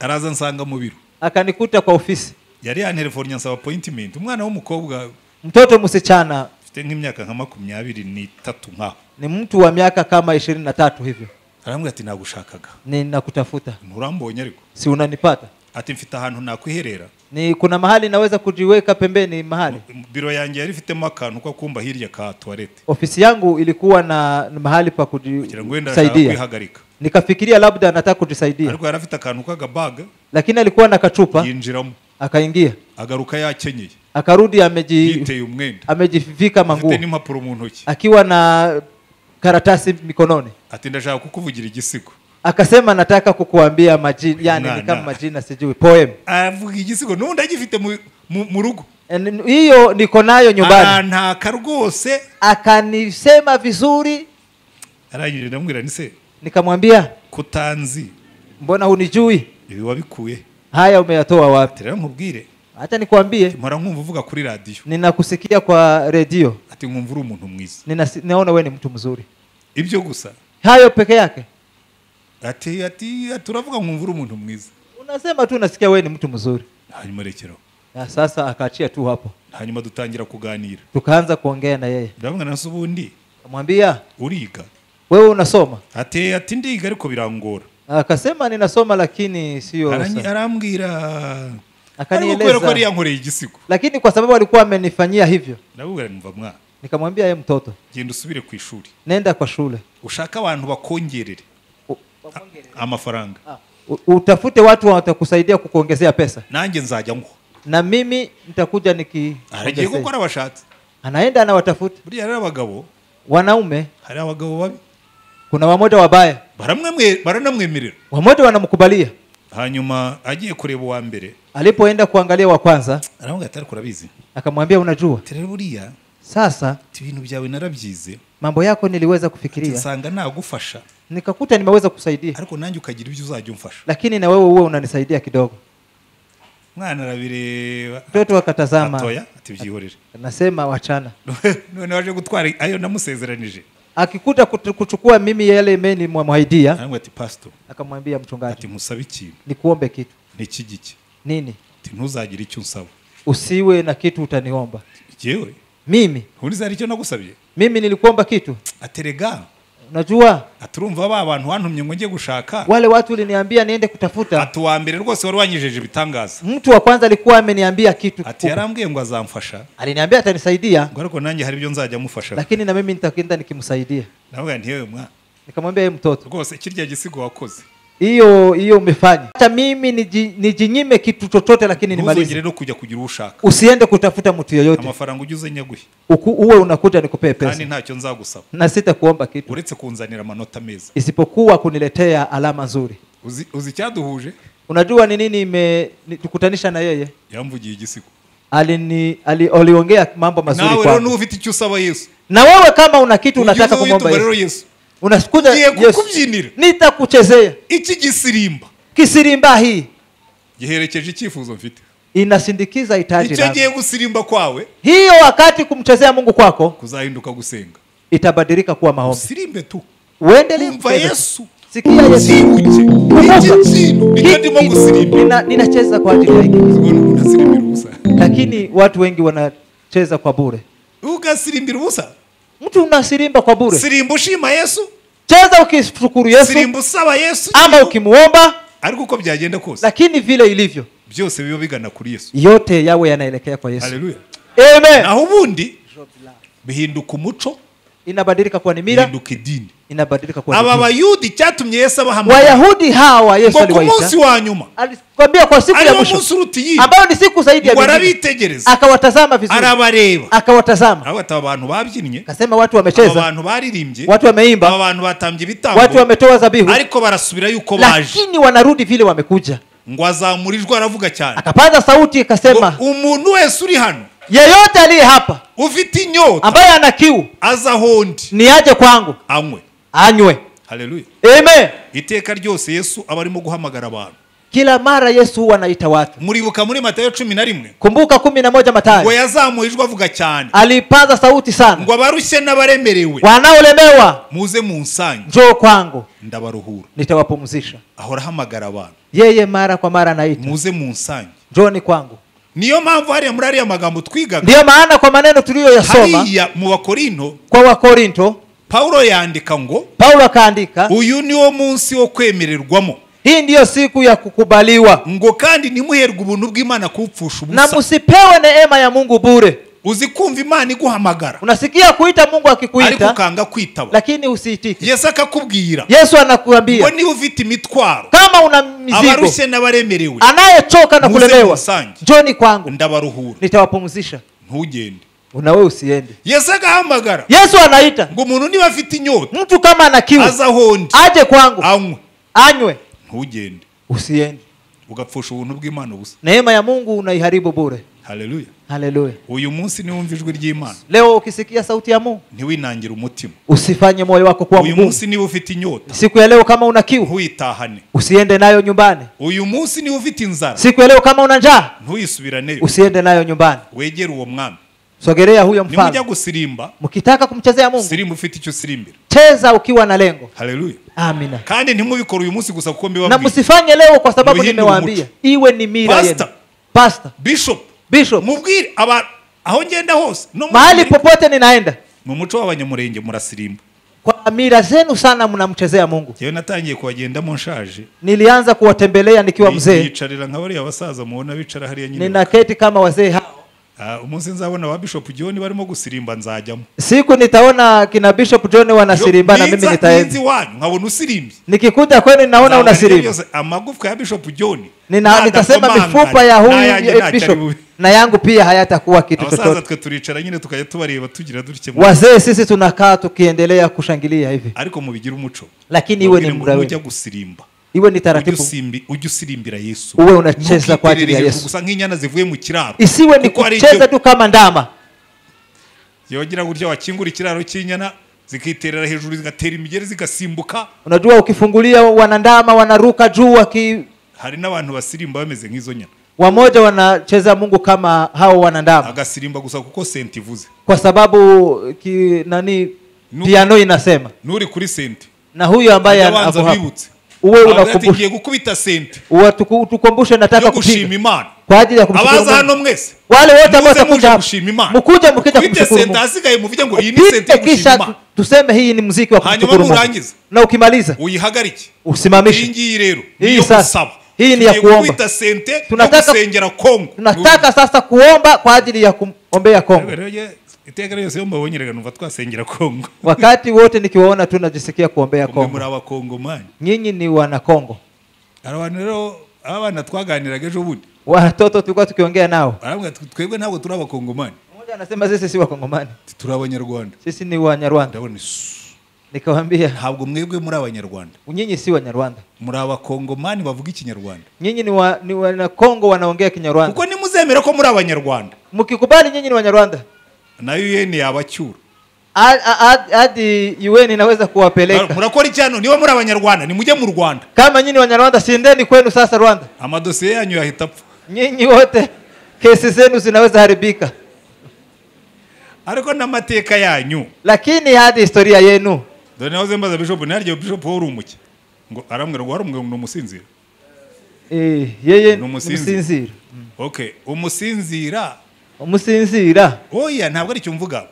Araza nsanga mu biro. Akanikuta kwa ofisi. Yari yantelefone ansaba appointment. Umwana w'umukobwa, mtoto msichana, afite nk'imyaka nka 23 nkaho. Ni mtu wa miaka kama 23 hivyo. Arambwira ati nagushakaga. Ninakutafuta. Nturambonye ariko. Si unanipata? Ati mfite ahantu nakwiherera. Ni kuna mahali naweza kujiweka pembeni mahali. Biro yanjye yari ifitemo akantu ko kumba hirya ka toilette. Ofisi yangu ilikuwa na mahali pa kujisaidia. Nikafikiria labda anataka kujisaidia. Ariko yari afite akantu k'agabaga. Lakini alikuwa na kachupa. Yinjiramo. Akaingia. Agaruka yakenyeye. Akarudi amejivika manguo. Afite n'impapuro mu ntoki. Akiwa na karatasi mikononi. Ati ndashaka kukuvugira igisigo. Akasema nataka kukuambia majina, yani ni kama majina sijui, poem. Avuga igisigo nundi agifite mu rugo. Hiyo niko nayo nyumbani. Arantaka rwose. Akanisema vizuri. Arangije ndamubwira ni se. Nikamwambia kutanzi. Mbona hunijui? Ibi wabikuye. Haya umeyatoa wapi? Rero nkubwire. Acha nikwambie. Mpora nkumva uvuga kuri radio. Ninakusikia kwa radio. Ati nkumva uri umuntu mwiza. Ninaona wewe ni mtu mzuri. Ibyo gusa. Hayo peke yake. Ati turavuga nkumva uri umuntu mwiza. Unasema tu nasikia wewe ni mtu mzuri. Hanyuma rekeraho. Na sasa akaachia tu hapo. Hanyuma dutangira kuganira. Tukaanza kuongea na yeye. Ndamubwira nase ubundi Akamwambia, uriga? Wewe unasoma? Ati ndiga ariko birangora. Akasema ninasoma lakini sio. Arambwira. Akanieleza. Ariko yankoreye igisigo. Lakini kwa sababu alikuwa amenifanyia hivyo. Ndamubwira numva mwana. Nikamwambia yeye mtoto, genda usubire ku ishuri. Nenda kwa shule. Ushaka abantu bakongerere amafaranga. Utafute watu watakusaidia kukuongezea pesa. Nanjye nzajya ngo. Na mimi nitakuja niki. Aragiye gukora abashatse. Anaenda anawatafuta. Buriya rero abagabo, wanaume, hari abagabo babi. Kuna wamoja wabaya. Baranamwemerera. Wamoja wanamkubalia. Hanyuma agiye kureba uwa mbere. Alipoenda kuangalia wa kwanza, aramubwira ati ariko urabizi. Akamwambia unajua. Rero buriya sasa ibintu byawe narabyize. Mambo yako niliweza kufikiria. Nsanga nagufasha. Nikakuta nimeweza kusaidia. Ariko nanjye ukagira ibyo uzajya umfasha. Lakini na wewe uwe unanisaidia kidogo. Mwana arabireba. Mtoto akatazama. Atoya ati byihorere. Nasema wachana. None waje gutwara ayo namusezeranije. Akikuta kuchukua mimi yale meni mwamwaidia. Aramubwira ati pastor. Akamwambia mchungaji. Ati musabe ikintu. Nikuombe kitu. Niki giki? Nini? Ati ntuzagire icyo unsaba. Usiwe na kitu utaniomba. Jewe? Mimi. Ntuzari icyo nagusabye? Mimi nilikuomba kitu. Aterega. Unajua? Aturumva ba bantu wantumye ngo ngiye gushaka. Wale watu uliniambia niende kutafuta. Ati wa mbere rwose wari wanyijeje bitangaza. Mtu wa kwanza alikuwa ameniambia kitu. Ati yarambwiye ngo azamfasha. Aliniambia atanisaidia. Ngo ariko nanjye hari ibyo nzajya mufasha. Lakini na mimi nitakwenda nikimsaidia. Navuga nti yewe mwa. Nikamwambia yeye mtoto. Rwose kirya gisigo wakoze. Hiyo umefanya. Hata mimi nijinyime kitu chochote lakini nimalize. Ntuzongere no kujya kugira ushaka. Usiende kutafuta mtu yoyote. Amafaranga ujuze nyaguhe. Uwe unakuja nikupee pesa. Kandi ntacyo nzagusaba. Na sitakuomba kitu. Uretse kunzanira amanota meza. Isipokuwa kuniletea alama nzuri. Uzi cyaduhuje? Unajua ni nini imetukutanisha na yeye? Yamvugiye igisigo. Aliongea mambo mazuri Nawe kwangu. rero ufite icyo usaba Yesu. Na wewe kama una kitu unataka kumwomba Yesu. Unasikuja Yesu. Nitakuchezea. Iki gisirimba. Kisirimba hii giherekeje icyifuzo mfite. Inasindikiza hitaji Icyo langu. giye gusirimba kwawe. Hiyo wakati kumchezea Mungu kwako kuzahinduka gusenga. Itabadilika kuwa maombi. Usirimbe tu. Uendelee kumva Yesu. Sikia Yesu. Iki kintu nicyo ndimo gusirimba. Ninacheza kwa ajili ya hiki. Unasirimbira ubusa. Lakini watu wengi wanacheza kwa bure. Ugasirimbira ubusa. Mtu unasirimba kwa bure. Sirimba ushima Yesu. Cheza ukishukuru Yesu. Sirimba usaba Yesu. Ama ukimuomba. Ariko uko byagenda kose. Lakini vile ilivyo. Byose biba bigana kuri Yesu. Yote yawe yanaelekea kwa Yesu. Haleluya. Amen. Naho ubundi bihinduka umuco, inabadilika kuwa ni mila, bihinduka idini. Inabadilika kuwa Aba dini. Bayudi cyatumye Yesu abahamagara. Wayahudi hawa Yesu aliwaita. Ku munsi wa nyuma. Alikwambia kwa siku ya mwisho. Ambayo ni siku zaidi ya mingine. Warabitegereza. Akawatazama vizuri. Arabareba. Akawatazama. Aba abantu babyinnye. Akasema watu wamecheza. Aba bantu baririmbye. Watu wameimba. Aba bantu batambye ibitambo. Watu wametoa zabihu. Ariko barasubira yuko baje. Lakini wanarudi vile wamekuja. Ngo azamurijwe aravuga cyane. Akapaza sauti akasema, umuntu wese uri hano, yeyote aliye hapa ufite inyota, ambaye ana kiu, aza hondi, ni aje kwangu anywe. Anywe. Haleluya. Amen. Iteka ryose Yesu aba arimo guhamagara abantu. Kila mara Yesu huwa anaita watu. Muribuka muri Matayo 11. Kumbuka 11 Matayo. Ngo yazamuye ijwi avuga cyane. Alipaza sauti sana. Ngo abarushye n'abaremerewe, wanaolemewa, muze munsange. Njoo kwangu. Ndabaruhura. Nitawapumzisha. Ahora ahamagara abantu. Yeye mara kwa mara anaita. Muze munsange. Njooni kwangu. Niyo mpamvu hariya muri ariya magambo twigaga. Ndiyo maana kwa maneno tuliyoyasoma. Hariya mu Bakorinto, kwa Wakorinto, Paulo yandika ngo, Paulo akaandika, uyu niwo munsi wo kwemererwamo. Hii ndiyo siku ya kukubaliwa. Ngo kandi nimuherwe ubuntu bw'Imana kupfusha ubusa. Na msipewe neema ya Mungu bure. Uzikumva Imana iguhamagara. Unasikia kuita Mungu akikuita, ariko ukanga kwitaba. Lakini usiitike. Yesu akakubwira. Yesu anakuambia, ngo niba ufite imitwaro, kama una mizigo, abarushye n'abaremerewe, anayechoka na kulemewa, njoni kwangu, ndabaruhura, nitawapumzisha. Ntugende. Na wewe usiende. Yesu agahamagara. Yesu anaita. Ngo umuntu niba afite inyota, mtu kama ana kiu, aza hondi, aje kwangu, anywe. Anywe. Ntugende. Usiende. Ugapfusha ubuntu bw'Imana ubusa. Neema ya Mungu unaiharibu bure. Haleluya. Haleluya. Uyu munsi niwumva ijwi ry'Imana. Leo ukisikia sauti ya Mungu, ntiwinangire umutima. Usifanye moyo wako kuwa mgumu. Uyu munsi niba ufite inyota, siku ya leo kama una kiu, ntuitahane. Usiende nayo nyumbani. Uyu munsi niba ufite inzara, siku ya leo kama una njaa, ntuyisubiraneyo. Usiende nayo nyumbani. Wegere uwo mwami. Sogelea huyo mfalme. Nimujya gusirimba, mkitaka kumchezea Mungu, sirimba ufite icyo usirimbira. Cheza ukiwa na lengo. Haleluya. Amina. Kandi ntimubikore uyu munsi gusa kuko mbibabwiye. Na msifanye leo kwa sababu nimewaambia. Iwe ni mila yenu. Pastor. Pastor. Bishop. Bishop. Mubwire Aho ngenda hose no Mahali popote ninaenda. Mu muco w'abanyamurenge murasirimba. Kwa mila zenu sana mnamchezea Mungu. Yewe natangiye kubagendamo nshaje. Nilianza kuwatembelea nikiwa mzee. Nicarira nka bariya basaza mubona bicara hariya nyine. Ninaketi kama wazee hao. Umunsi nzabona ba Bishop John barimo gusirimba nzajyamo. Siku nitaona kina Bishop John wanasirimba na mimi nitaenda. Nkabona usirimbye. Nikikuta kwenu ninaona unasirimba. Amagufwa ya Bishop John. Nitasema mifupa ya huyu Bishop na yangu pia hayatakuwa kitu chochote. Abasaza twe turicara nyine tukajya tubareba tugira dutye. Wazee sisi tunakaa tukiendelea kushangilia hivi. Ariko mubigira umuco. Lakini iwe ni mrawe. Ujya gusirimba. Iwe ni taratibu. Ujye usirimbira Yesu. Uwe unacheza kwa ajili ya Yesu. Gusa nk'inyana zivuye mu kiraro. Isiwe ni kucheza tu kama ndama. Yogira gutya wakingura ikiraro cy'inyana zikiterera hejuru zigatera imigeri zigasimbuka. Unajua ukifungulia wanandama wanaruka juu waki. Hari n'abantu basirimba bameze nk'izo nyana. Wamoja wanacheza Mungu kama hao wanandama. Agasirimba gusa kuko senti ivuze. Kwa sababu nani piano inasema. Nuri kuri senti. Na huyu ambaye anavuga. Uwe unakumbusha gukubita senti. Utukumbushe nataka kupiga. Kwa ajili ya kumshukuru. Abaza hano mwese. Wale wote ambao watakuja mkuje mkija kumshukuru Mungu. Senti muvuge ngo iyi ni senti yo gushima Imana. Tuseme hii ni muziki wa kumshukuru Mungu. Na ukimaliza uyihagarike. Usimamishe. Iyi ngiyi rero. Hii sasa. Hii ni ya kuomba. Tunataka kusengera Kongo. Tunataka sasa kuomba kwa ajili ya kuombea Kongo. Iteka yose mbabonye rega numva twasengera Kongo. Wakati wote nikiwaona tu najisikia kuombea Kongo. Muri abakongomani. Nyinyi ni wana Kongo. Abantu rero abana twaganiraga ejo bundi. Watoto tulikuwa tukiongea nao. Barambwira twebwe ntabwo turi abakongomani. Mmoja anasema sisi si wakongomani. Turi abanyarwanda. Sisi ni Wanyarwanda. Ndabona Nikamwambia ntabwo mwebwe muri abanyarwanda. Nyinyi si Wanyarwanda. Muri abakongomani bavuga ikinyarwanda. Nyinyi ni wana Kongo wanaongea Kinyarwanda. Kuko nimuzemera ko muri abanyarwanda. Mkikubali nyinyi ni Wanyarwanda. Na UN yabacyura. Hadi UN inaweza kuwapeleka. Murakora icyano niba muri abanyarwanda nimujye mu Rwanda. Kama nyinyi Wanyarwanda sindeni kwenu sasa Rwanda. Amadosiye yanyu yahita apfa. Nyinyi wote kesi zenu zinaweza haribika. Ariko n'amateka yanyu. Lakini hadi historia yenu. Dore nahoze mbaza Bishop naryo Bishop wari umuke. Ngo arambwira ngo wari umwe umusinzira. Yeye umusinzira. Okay, umusinzira. Umusinzira. Oya ntabwo ari cyo mvuga.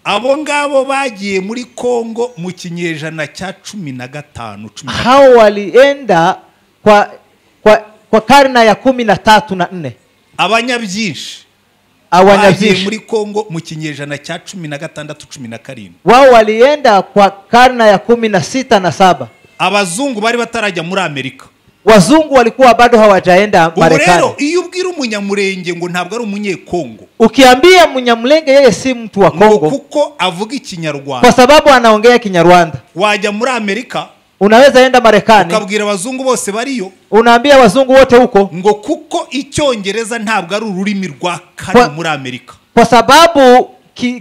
Abo ngabo bagiye muri Kongo mu kinyejana cya 15. Hao walienda kwa karne ya 13 na 4. Abanyabyinshi. Abanyabyinshi muri Kongo mu kinyejana cya 16 17. Wao walienda kwa karne ya 16 na 7. Abazungu bari batarajya muri Amerika. Wazungu walikuwa bado hawajaenda Marekani. Rero iyo ubwira umunyamurenge ngo ntabwo ari umunyekongo. Ukiambia Munyamulenge yeye si mtu wa Kongo. Kuko avuga ikinyarwanda. Kwa sababu anaongea Kinyarwanda. Wajya muri Amerika. Unaweza enda Marekani. Ukabwira abazungu bose bariyo. Unaambia wazungu wote huko. Ngo kuko icyongereza ntabwo ari ururimi rwa kane muri Amerika. Kwa sababu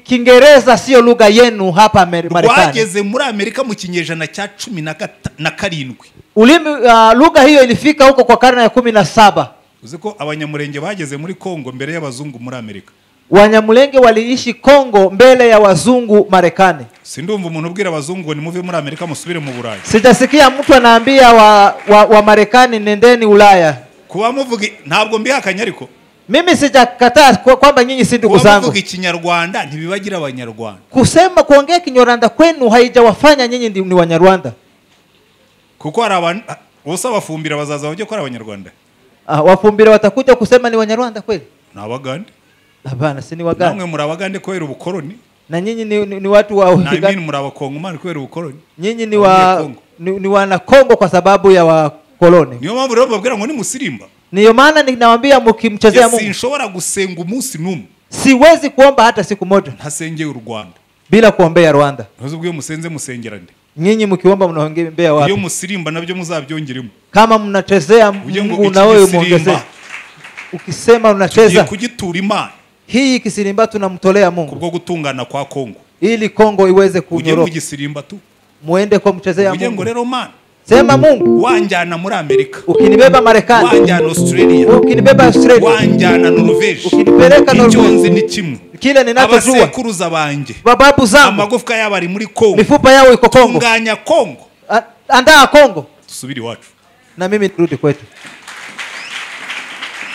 Kiingereza sio lugha yenu hapa Marekani. Rwageze muri Amerika mu kinyejana cya 17. Ulimi lugha hiyo ilifika huko kwa karne ya 17. Uziko abanyamurenge bageze muri Kongo mbere y'abazungu muri Amerika. Wanyamulenge waliishi Kongo mbele ya wazungu Marekani. Sindumva umuntu ubwira abazungu ngo nimuve muri Amerika musubire mu Burayi. Sijasikia mtu anaambia wa Marekani nendeni Ulaya. Kuba muvuga ntabwo mbihakanye ariko. Mimi sijakataa kwamba nyinyi si ndugu zangu. Kuvuga ikinyarwanda ntibibagira abanyarwanda. Kusema kuongea Kinyarwanda kwenu haijawafanya nyinyi ni Wanyarwanda. Kuko hari abantu bose abafumbira bazaza bajye ko ari abanyarwanda. Wafumbira watakuja kusema ni Wanyarwanda kweli? Ni abagande. Hapana, si ni wagande. Namwe muri abagande kubera ubukoroni. Na nyinyi ni watu wa Uganda. Na muri abakongomani kubera ubukoroni. Nyinyi ni wana Kongo kwa sababu ya wakoloni. Niyo mpamvu rero babwira ngo ni musirimba. Niyo maana ninawaambia mkimchezea Mungu. Sinshobora gusenga umunsi n'umwe. Siwezi kuomba hata siku moja. Ntasengeye u Rwanda. Bila kuombea Rwanda. Ntuzi ubwo musenze musengera nde? Nyinyi mkiomba mnaombea wapi? Iyo musirimba nabyo muzabyongeremo. Kama mnachezea Mungu na wewe muongezee. Ukisema unacheza kugitura Imana. Hii kisirimba tunamtolea Mungu. Kubwo gutungana kwa Kongo. Ili Kongo iweze kunyoroka. Uje kugisirimba tu. Muende kwa mchezea Mungu. Uje ngo rero Mana. Sema Mungu. Wanjyana muri Amerika. Ukinibeba Marekani. Wanjyana Australia. Ukinibeba Australia. Wanjyana Norvege. Ukinipeleka Norvege. Icyo nzi ni kimwe. Kile ninachojua. Abasekuruza banje. Bababu zangu. Amagufwa yabo ari muri Kongo. Mifupa yao iko Kongo. Tunganya Kongo. Andaa Kongo. Tusubiri iwacu. Na mimi nirudi kwetu.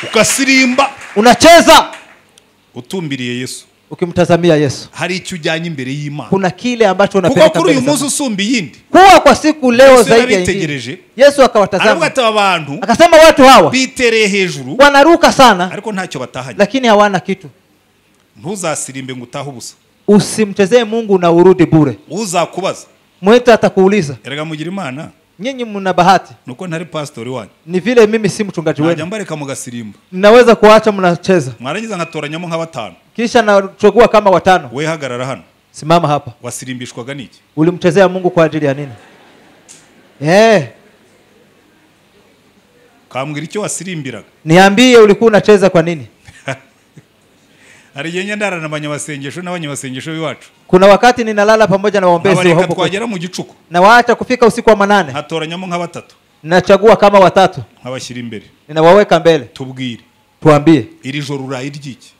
Ukasirimba. Unacheza. Utumbiriye Yesu, Ukimtazamia Yesu, hari icyo ujyanye imbere y'Imana. Kuna kile ambacho Kuko unapeleka kuri uyu mbele munsi za usumba iyindi, kuwa kwa siku leo Yesu zaidi ya yarabitegereje. ingine. Yesu Aravuga akawatazama ati aba bantu akasema, watu hawa bitereye hejuru wanaruka sana, ariko ntacyo batahanye. lakini hawana kitu. Ntuzasirimbe ngo utahe ubusa. Usimchezee Mungu na urudi bure. Uzakubaza, Mwetu atakuuliza, erega mugira Imana nyinyi mna bahati, nuko ntari pasitori wanyu, ni vile mimi si mchungaji najya wenu, mbareka mugasirimba, mnaweza kuacha mnacheza, mwarangiza nkatoranyamo nka batanu. Kisha nachagua kama watano. We hagarara hano. Simama hapa. Wasirimbishwaga n'iki? Ulimchezea Mungu kwa ajili ya nini? Kambwira icyo wasirimbiraga. Niambie ulikuwa unacheza kwa nini? Hari igihe njya ndarana abanyamasengesho n'abanyamasengesho b'iwacu. Kuna wakati ninalala pamoja na waombezi wa Nkabareka hapo kwetu. twagera mu gicuku, Na waacha kufika usiku wa manane. nkatoranyamo nka batatu, Nachagua kama watatu, nkabashyira imbere. ninawaweka mbele. Tubwire, Tuambie, iri joro uraye iryiki?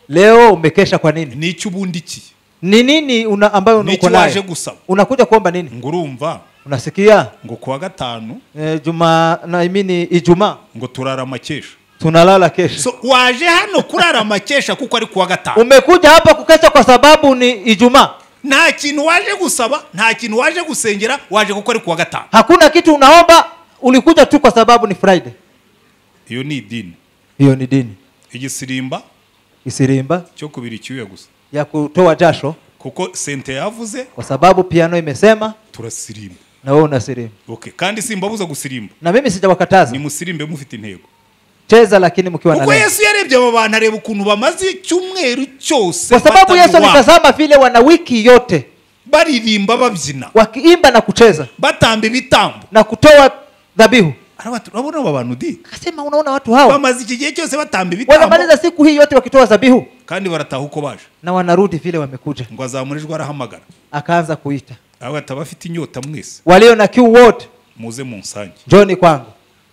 leo umekesha kwa nini? Ni iki ubundikiye? Ni nini ambayo Ni uko iki waje nayo? gusaba? Unakuja kuomba nini? Ngo urumva Unasikia? ngo kuwa gatanu Juma na imini Ijumaa ngo turara amakesha. tunalala kesha. So waje hano kurara amakesha kuko ari kuwa gatanu. Umekuja hapa kukesha kwa sababu ni Ijumaa. Nta kintu waje gusaba, nta kintu waje gusengera, waje kuko ari kuwa gatanu. Hakuna kitu unaomba, ulikuja tu kwa sababu ni Friday. Iyo ni idini. Hiyo ni dini. Igisirimba Isirimba cyo kubira icyuya gusa. ya kutoa jasho, Kuko sente yavuze kwa sababu piano imesema turasirimba. na wewe unasirimba. Okay, kandi simbabuza gusirimba. Na mimi sijawakataza. Ni musirimbe mufite intego. Cheza lakini mkiwa na Kuko lengo. Yesu yarebye abo bantu areba ukuntu bamaze icyumweru cyose Kwa sababu Yesu batanywa, alitazama vile wana wiki yote baririmba babyina, wakiimba na kucheza batamba ibitambo. na kutoa dhabihu. Aravuga ati, urabona aba bantu di Akasema unaona watu hawa bamaze iki gihe cyose batamba ibitambo wanamaliza siku hii yote wakitoa dhabihu kandi barataha uko baje. na wanarudi vile wamekuja. Ngo azamurijwe arahamagara, Akaanza kuita aravuga ati, abafite inyota mwese walio na kiu wote, muze munsange, njoni kwangu,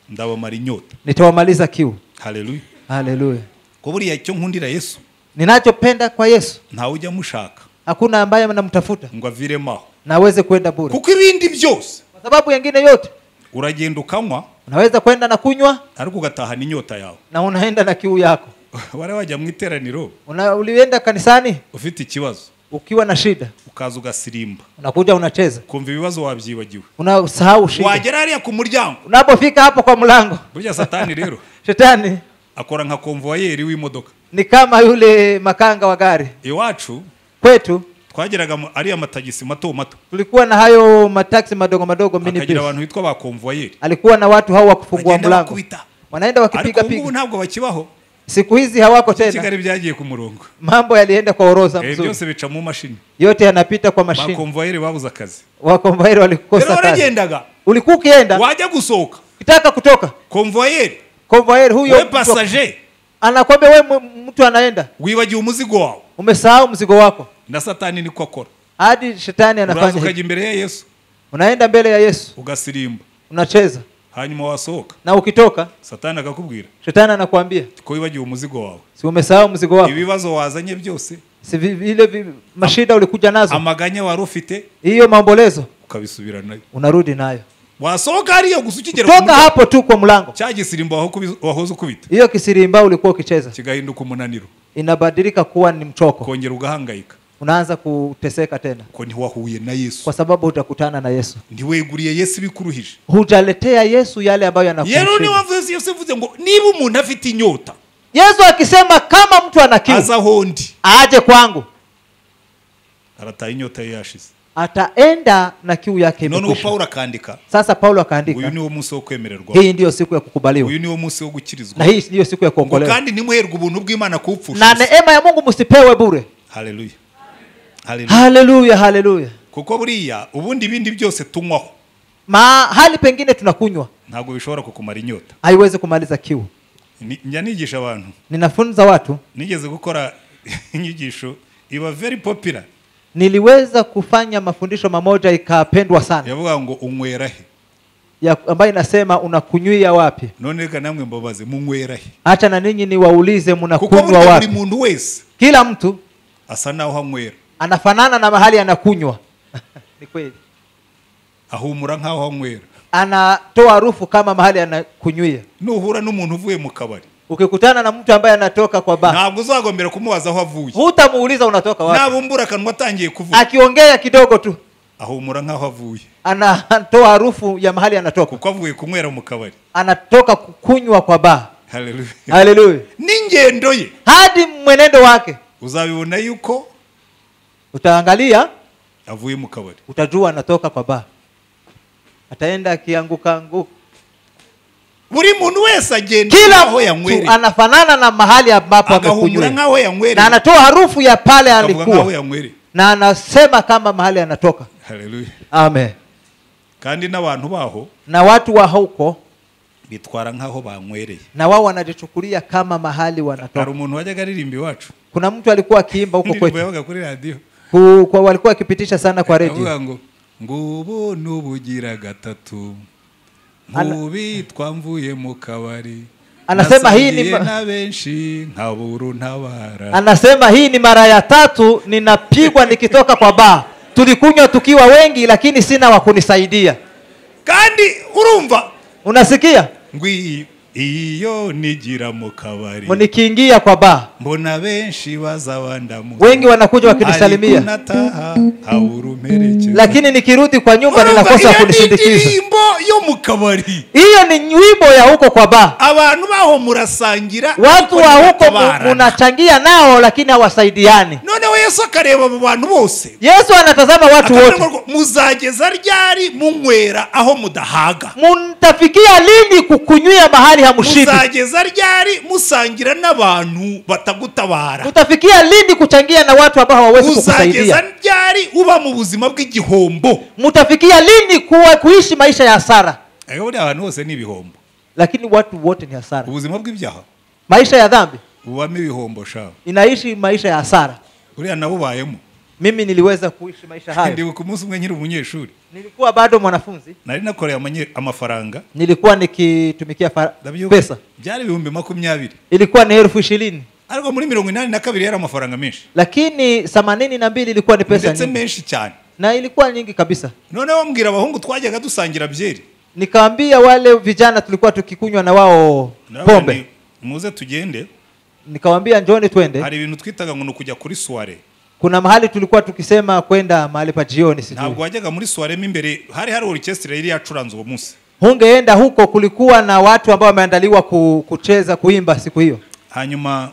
ndabamara inyota. nitawamaliza kiu. Haleluya. Haleluya. Ko buriya icyo nkundira Yesu, Ninachopenda kwa Yesu, ntawe ujya amushaka hakuna ambaye anamtafuta ngo aviremo aho, na aweze kwenda bure, kuko ibindi byose kwa sababu yengine yote uragenda ukanywa unaweza kwenda na kunywa ariko ugatahana inyota yawe. na unaenda na kiu yako. Wari wajya mu iteraniro Ulienda kanisani ufite ikibazo, ukiwa na shida, ukaza ugasirimba, unakuja unacheza, kumva ibibazo wabyibagiwe, unasahau shida. wagera hariya ku muryango, Unapofika hapo kwa mlango, burya satani rero shetani akora nka konvoyeri w'imodoka. ni kama yule makanga wa gari. Iwacu Kwetu twageraga ariya matagisi mato mato, tulikuwa na hayo mataxi madogo madogo, mini akagira bus. abantu bitwa ba konvoyeri, Alikuwa na watu hao wa kufungua bagenda mlango, bakubita. wanaenda Ariko wakipiga ubu ngubu piga. ntabwo bakibaho. Siku hizi hawako tena, Kigali byagiye ku murongo, mambo yalienda kwa orodha mzuri, byose bica mu mashini. yote yanapita kwa Ba mashini. konvoyeri babuze akazi. Wakonvoyeri Rero walikosa kazi. waragendaga, Ulikuwa ukienda wajya gusohoka, ukitaka kutoka, konvoyeri konvoyeri huyo we passager anakwambia we mtu anaenda, wibagiwe umuzigo wawe. umesahau mzigo wako. Na satani niko akora. Hadi shetani Uraza anafanya ukajya hivi. imbere ya Yesu Unaenda mbele ya Yesu ugasirimba, unacheza, hanyuma wasohoka na ukitoka satani akakubwira shetani anakuambia ko wibagiwe umuzigo wawe, si umesahau mzigo wako, ibibazo wazanye byose, si vile mashida ulikuja nazo, amaganya wari ufite hiyo maombolezo ukabisubiranayo. unarudi nayo. Wasohoka hariya gusa ukigera ku Toka muryango, hapo tu kwa mlango, cya gisirimba wahoze ukubita hiyo kisirimba ulikuwa ukicheza kigahinduka umunaniro, inabadilika kuwa ni mchoko, ukongera ugahangayika unaanza kuteseka tena, ko ntiwahuye na Yesu, kwa sababu hutakutana na Yesu, ntiweguriye Yesu ibikuruhije. hujaletea Yesu yale ambayo Rero yanakushinda. niyo mpamvu Yesu yavuze ngo niba umuntu afite inyota Yesu akisema kama mtu ana kiu aza aho ndi, aje kwangu, arataha inyota ye yashize. ataenda na kiu yake Noneho imekwisha. Paulo akandika, Sasa Paulo uyu akaandika, niwo munsi wo kwemererwa, hii ndiyo siku ya kukubaliwa uyu niwo munsi wo gukirizwa, na hii ndiyo siku ya ngo kuokolewa, kandi ntimuherwe ubuntu bw'Imana kuwupfusha na ubusa. neema ya Mungu msipewe bure. Haleluya, haleluya. Haleluya, haleluya. Kuko buriya ubundi ibindi byose tunywaho Mahali pengine tunakunywa ntabwo bishobora kukumara inyota. haiwezi kumaliza kiu. Njya nigisha abantu, Ninafunza watu, nigeze gukora inyigisho iba very popular, niliweza kufanya mafundisho mamoja ikapendwa sana, yavuga ngo unywera he. ambayo inasema unakunywia wapi. None reka namwe mbabaze, munywera he? Acha na ninyi niwaulize, Kuko mnakunywa burya buri wapi? muntu wese Kila mtu asa naho anywera, anafanana na mahali anakunywa. Ni kweli, ahumura nkaho anywera. anatoa harufu kama mahali anakunywia. Nuhura n'umuntu uvuye mu kabari, Ukikutana na mtu ambaye anatoka kwa baa, ntabwo uzagombera kumubaza aho avuye. Hutamuuliza unatoka wapi. Nabumbura akanwa atangiye kuvuga, akiongea kidogo tu ahumura nk'aho avuye, anatoa harufu ya mahali anatoka, kuko avuye kunywera mu kabari, anatoka kukunywa kwa baa. Haleluya, haleluya. N'ingendo ye hadi mwenendo wake uzabibona yuko utaangalia avuye mu kabari, utajua anatoka kwa baa. Ataenda akianguka anguka. Buri muntu wese agenda aho yanywereye, anafanana na mahali ambapo amekunywa, na anatoa harufu ya pale alikuwa, na anasema kama mahali anatoka. Haleluya, amen. Kandi n'abantu baho, na watu wa huko bitwara nkaho banywereye, na wao wanajichukulia kama mahali wanatoka. Hari umuntu wajyaga aririmba iwacu, kuna mtu alikuwa akiimba huko kwetu, yabaga kuri radio, kwa walikuwa akipitisha sana kwa radio, ngo ngubu nubugira gatatu nkubitwa mvuye mu kabari. Anasema hii ni na benshi nkaburu ntabara. Anasema hii ni mara ya tatu ninapigwa nikitoka kwa baa. Tulikunywa tukiwa wengi lakini sina wa kunisaidia. Kandi urumva, unasikia? Ngwi iyo nigira mu kabari, nikiingia kwa baa mbona benshi bazabandamu, wengi wanakuja wakinisalimia, lakini nikirudi kwa nyumba ninakosa kunisindikiza. Yo mu kabari, hiyo ni wimbo ya huko kwa baa. Abantu baho murasangira, watu wa huko munachangia nao lakini hawasaidiani. Noneho Yesu akareba mu bantu bose, Yesu anatazama watu wote, muzageza ryari munywera aho mudahaga? Mtafikia lini kukunywia mahali hamushibi? Muzageza ryari musangira n'abantu batagutabara? Mtafikia lini kuchangia na watu ambao hawawezi kukusaidia? Muzageza ryari uba mu buzima bw'igihombo? Mtafikia lini kuishi maisha ya hasara? Ego abantu bose ni ibihombo, lakini watu wote ni hasara. Ubuzima bw'ibyaha, maisha ya dhambi, ubamo ibihombo sha, inaishi maisha ya hasara. Uriya nabubayemo. Mimi niliweza kuishi maisha hayo. Ndibuka umunsi umwe nkiri umunyeshuri, nilikuwa bado mwanafunzi, nari nakoreye amafaranga, nilikuwa nikitumikia pesa, byari 20,000, ilikuwa ni 20,000. Ariko muri 82 yari amafaranga menshi, lakini 82 ilikuwa ni pesa ndetse nyingi, menshi cyane, na ilikuwa nyingi kabisa. Noneho mbwira abahungu twajyaga dusangira byeri, nikaambia wale vijana tulikuwa tukikunywa na wao pombe, muze tugende. Nikawaambia njoni twende. Hari ibintu twitaga ngo nukujya kuri soirée. Kuna mahali tulikuwa tukisema kwenda mahali pa jioni, sijui. Ntabwo wajyaga muri soirée mo imbere, hari orchestre yari yacuranze uwo munsi. Hungeenda huko, kulikuwa na watu ambao wameandaliwa kucheza, kuimba siku hiyo. Hanyuma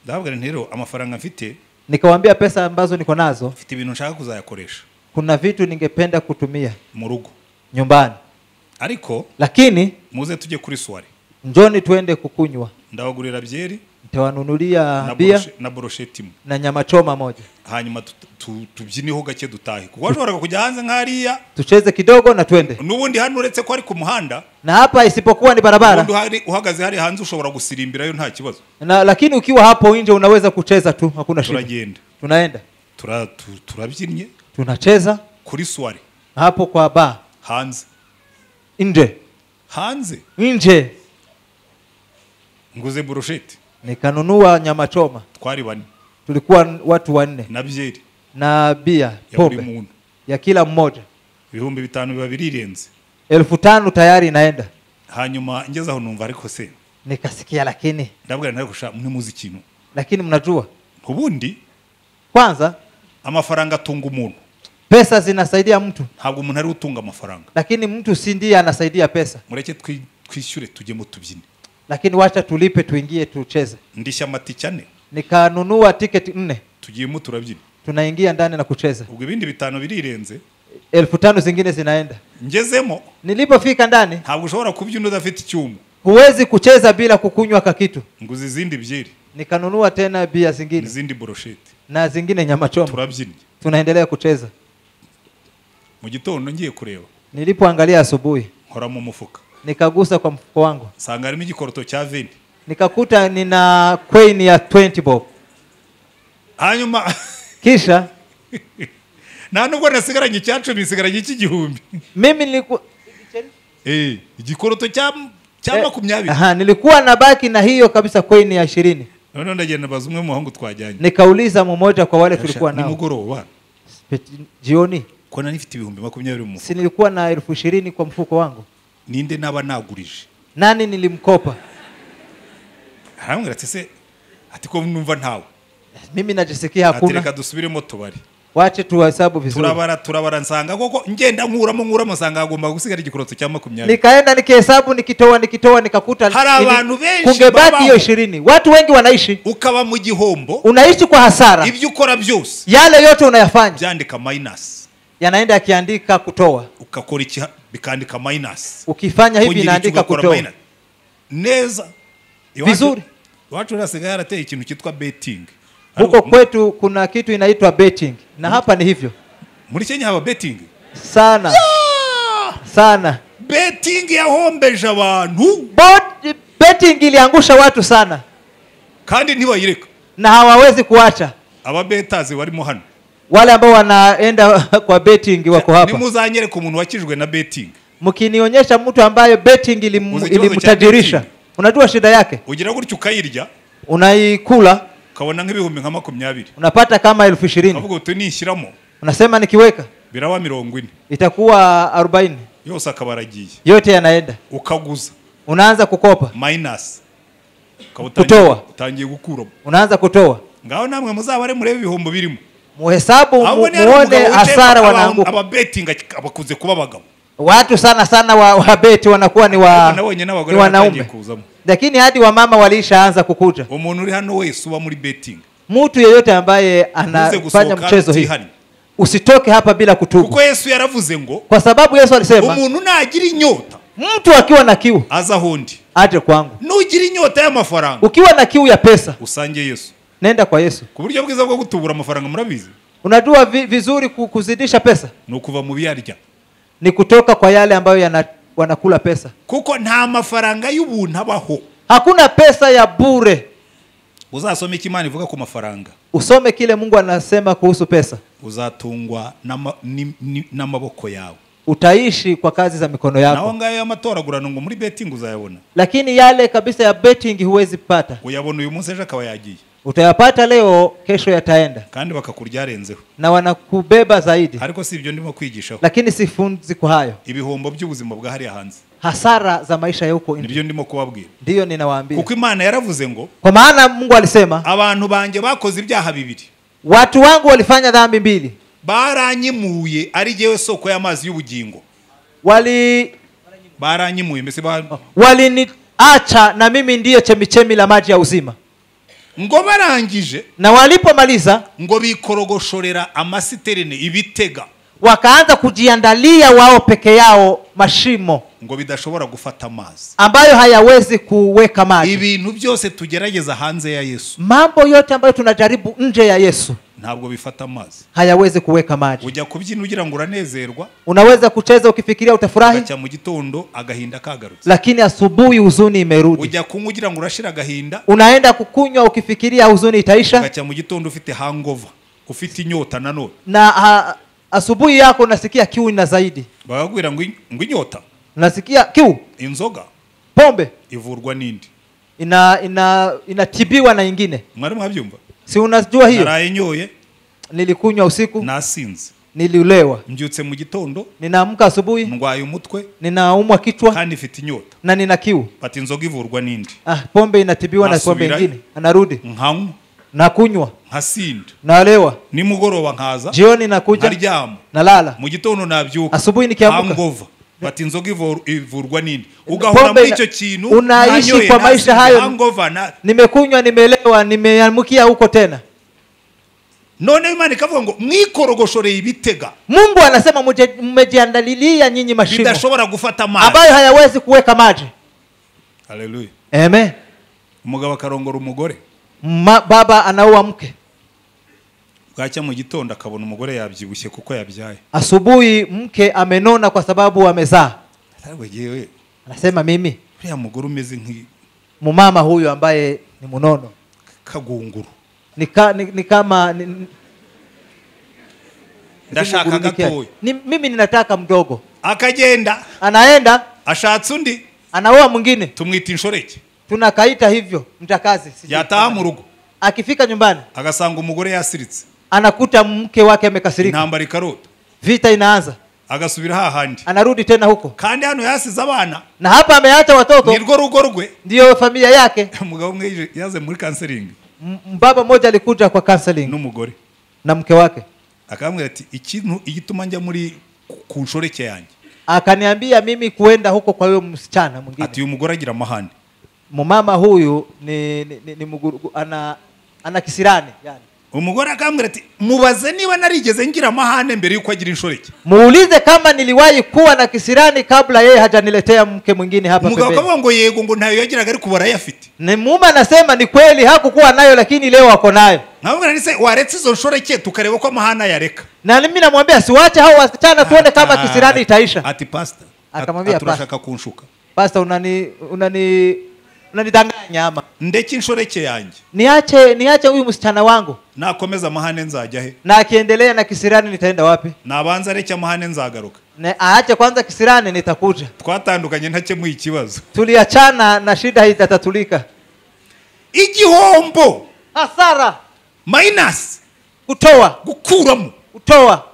ndababwira nti rero amafaranga mfite, nikawaambia pesa ambazo niko nazo, mfite ibintu nshaka kuzayakoresha, kuna vitu ningependa kutumia mu rugo, nyumbani. Ariko lakini muze tujye kuri soirée, njoni twende kukunywa. Ndabagurira byeri, nitawanunulia bia na brochette na nyama choma moja. Hanyuma tubyineho gake dutahe, kuko washoboraga kujya hanze nkariya, tucheze kidogo na twende. Nubundi hano uretse ko ari ku muhanda, na hapa isipokuwa ni barabara, ubundi uhagaze hari hanze ushobora gusirimbirayo nta kibazo, na lakini ukiwa hapo nje unaweza kucheza tu, hakuna shida. Turagenda, tunaenda, turabyinnye, tunacheza kuri soirée hapo kwa bar, hanze, nje, hanze, nje. Nguze brochette, nikanunua nyama choma. Twari bane, tulikuwa watu wanne, na byeri na bia pombe ya kila mmoja. 5,000 biba birirenze, 5,000 tayari inaenda. Hanyuma ngeze aho numva ariko se, nikasikia lakini ndabwira nari kusha mwe muzi ikintu, lakini mnajua ubundi kwanza amafaranga atunga umuntu, pesa zinasaidia mtu, ntabwo umuntu ari utunga amafaranga, lakini mtu si ndiye anasaidia pesa. Mureke twishyure tujye mu tubyine, lakini wacha tulipe tuingie tucheze. Ndishya amatike 4, nikanunua tiketi 4, tugiyemo turabyina, tunaingia ndani na kucheza. Ubwo ibindi 5 birirenze, 5,000 zingine zinaenda. Ngezemo, nilipofika ndani, ntabwo ushobora kubyina udafite icyuma, huwezi kucheza bila kukunywa kakitu. Nguze izindi byeri, nikanunua tena bia zingine, izindi brochette na zingine nyama choma. Turabyina, tunaendelea kucheza. Mu gitondo ngiye kureba, nilipoangalia asubuhi, nkora mu mufuka, nikagusa kwa mfuko wangu, nsanga harimo igikoroto cya 20, nikakuta nina coin ya 20 bob. Hanyuma kisha nta nubwo nasigaranye icya 10, nsigaranye icy'igihumbi. Mimi nilikuwa igikoroto cya 20. Aha, nilikuwa nabaki na hiyo kabisa coin ya 20. Noneho ndagenda baza umwe mu bahungu twajyanye, nikauliza mmoja kwa wale tulikuwa nao, nimugoroba jioni, ko nari mfite 20,000 mu mufuko, si nilikuwa na 20,000 kwa mfuko wangu, ninde naba nagurije? Nani nilimkopa? Arambwira ati se ati ko numva ntawe. Mimi najisikia hakuna. Reka dusubiremo tubare. Wache tuhesabu vizuri. Turabara nsanga koko ngenda nkuramo nsanga agomba gusigara igikoroto cya 20. Nikaenda nikihesabu nikitoa nikakuta hari abantu benshi kungebaki hiyo 20. Watu wengi wanaishi. Ukaba mu gihombo. Unaishi kwa hasara. Ibyo ukora byose. Yale yote unayafanya. Byandika minus. Yanaenda akiandika kutoa. Ukakora iki bikandika minus. Ukifanya hivi inaandika kutoa. Neza. Vizuri. Watu rasigaye arateye ikintu cyitwa betting. Huko kwetu kuna kitu inaitwa betting na hapa ni hivyo. Muri Kenya haba betting sana. Yeah! Sana. Betting yahombeje abantu. Betting iliangusha watu sana. Kandi ntibayireka. Na hawawezi kuacha. Ababetazi barimo hano. Wale ambao wanaenda kwa betting wako hapa. Nimuzanyereka umuntu wakijwe na betting. Mkinionyesha mtu ambaye betting ilimtajirisha. Unajua shida yake? Ugira gutyo ukayirya. Unaikula. Ukabona nk'ibihumbi nka 20. Unapata kama 20,000. Avuga uti nishyiramo. Unasema nikiweka birawa 40. Itakuwa 40. Yose akabaragiye. Yote yanaenda. Ukaguza. Unaanza kukopa. Minus. Kutoa. Utangiye gukura. Unaanza kutoa. Ngaho namwe muzabare murebe ibihombo birimo. Muhesabu muone hasara wanaanguka. Aba betting abakuze kuba abagabo. Watu sana sana wa beti wanakuwa ni wa wanaume. Lakini hadi wamama walishaanza kukuja. Umuntu uri hano wese uba muri betting. Mtu yeyote ambaye anafanya mchezo hii. Usitoke hapa bila kutubu. Kuko Yesu yaravuze ngo kwa sababu Yesu alisema umuntu nagira inyota. Mtu akiwa na kiu aza hondi. Aje kwangu. Nugira inyota y'amafaranga. Ukiwa na kiu ya pesa usange Yesu. Nenda kwa Yesu. Ku buryo bwiza bwo gutubura amafaranga murabizi. Unajua vizuri kuzidisha pesa? Nukuva mu biyarya. Ni kutoka kwa yale ambayo wanakula pesa. Kuko nta mafaranga y'ubuntu abaho. Hakuna pesa ya bure. Uzasome iki Imana ivuga ku mafaranga. Usome kile Mungu anasema kuhusu pesa. Uzatungwa n'amaboko yawe. Utaishi kwa kazi za mikono yako. Naho ngayo y'amatoragurano ngo muri betting uzayabona. Lakini yale kabisa ya betting huwezi pata. Uyabona uyu munsi ejo akaba yagiye. Utayapata leo, kesho yataenda. Kandi bakakurya arenzeho. Na wanakubeba zaidi. Ariko si ibyo ndimo kwigishaho. Lakini sifunzi kwa hayo. Ibihombo by'ubuzima bwa hariya hanze. Hasara za maisha ya huko nje. Nibyo ndimo kubabwira. Ndiyo ninawaambia. Kuko Imana yaravuze ngo kwa maana Mungu alisema abantu banje bakoze ibyaha bibiri. Watu wangu walifanya dhambi mbili. Baranyimuye ari jewe soko y'amazi y'ubugingo. Baranyimuye mbese waliniacha na mimi ndiyo chemichemi la maji ya uzima. Ngo barangije na walipomaliza ngo bikorogoshorera amasiterine ibitega. Wakaanza kujiandalia wao peke yao mashimo ngo bidashobora gufata amazi ambayo hayawezi kuweka maji. Ibintu byose tugerageza hanze ya Yesu. Mambo yote ambayo tunajaribu nje ya Yesu ntabwo bifata amazi. Hayawezi kuweka maji. Ujya kubyina ugira ngo uranezerwa. Unaweza kucheza ukifikiria utafurahi. Ugacya mu gitondo agahinda kagarutse. Lakini asubuhi huzuni imerudi. Ujya kunywa ugira ngo urashira agahinda. Unaenda kukunywa ukifikiria huzuni itaisha. Ugacya mu gitondo ufite hangover, ufite inyota nanone. Na asubuhi yako unasikia kiu na zaidi. Bagwira ngo inyota. Unasikia kiu. Inzoga. Pombe ivurwa nindi. Inatibiwa na ingine. Mwari mwabyumva? Si unajua hiyo? Naraye nyoye. Nilikunywa usiku. Nasinze. Niliulewa. Mbyutse mu gitondo. Ninaamka asubuhi. Ndwaye umutwe. Ninaumwa kichwa. Kandi mfite inyota. Na nina kiu. Bati inzoga ivurwa nindi. Pombe inatibiwa na pombe ingine. Anarudi. Nkanywa. Nakunywa. Nkasinda. Nalewa. Nimugoroba nkaza. Jioni nakuja. Nkaryama. Nalala. Mu gitondo nabyuka. Asubuhi nikiamka. Hangover. Bati inzoga ivurwa nini? Ugahora muri icyo kintu. Unaishi kwa maisha hayo. Hangover na nimekunywa, nimelewa, nimeamkia huko tena. None Imana ikavuga ngo mwikorogoshoreye ibitega. Mungu anasema mmejiandalilia nyinyi mashimo bidashobora gufata amazi ambayo hayawezi kuweka maji. Haleluya. Amen. Umugabo akarongora umugore. Baba anaoa mke. Bwacya mu gitondo akabona umugore yabyibushye kuko yabyaye. Asubuhi mke amenona kwa sababu amezaa. Anasema mimi uriya mugore umeze nki mumama huyu ambaye ni munono. Kagunguru. Ni kama ndashaka gatoya. Mimi ninataka mdogo. Akagenda. Anaenda. Ashatse undi. Anaoa mwingine. Tumwita inshoreke. Tunakaita hivyo mtakazi. Yataha mu rugo. Akifika nyumbani agasanga umugore yasiritse. Anakuta mke wake amekasirika. Intambara ikarota. Vita inaanza. Agasubira hahandi. Anarudi tena huko. Kandi hano yasize abana. Na hapa ameacha watoto. Nirwo rugo rwe. Ndio familia yake. Umugabo umwe yaze muri counseling. Mbaba mmoja alikuja kwa counseling. N'umugore. Na mke wake. Akamubwira ati ikintu igituma njya muri ku nshoreke yanjye. Akaniambia mimi kuenda huko kwa huyo msichana mwingine. Ati uyu mugore agira amahane. Mama huyu ni muguru, ana kisirani yani. Umugore akambwira ati mubaze niba narigeze ngira amahane mbere yuko agira inshoreke. Muulize kama niliwahi kuwa na kisirani kabla yeye hajaniletea mke mwingine hapa pembeni. Umugabo akavuga ngo yego ngo ntayo yagiraga ariko barayafite. Ni mume anasema ni kweli hakukuwa nayo lakini leo ako nayo. Nkamubwira nti se waretse izo nshoreke tukareba ko amahane yareka. Na mimi namwambia siwache hao wasichana tuone kama kisirani itaisha. Ati pastor. Akamwambia turashaka kunshuka. Pastor unanidanganya ama. Ndeke inshoreke yanjye. Niache huyu msichana wangu. Nakomeza amahane nzajya he? Na akiendelea na kisirani nitaenda wapi? Nabanza areke amahane nzagaruka. Na aache kwanza kisirani nitakuja. Twatandukanye ntakemuye ikibazo. Tuliachana na shida hii itatulika. Igihombo. Hasara. Minus. Kutoa. Gukuramo. Kutoa.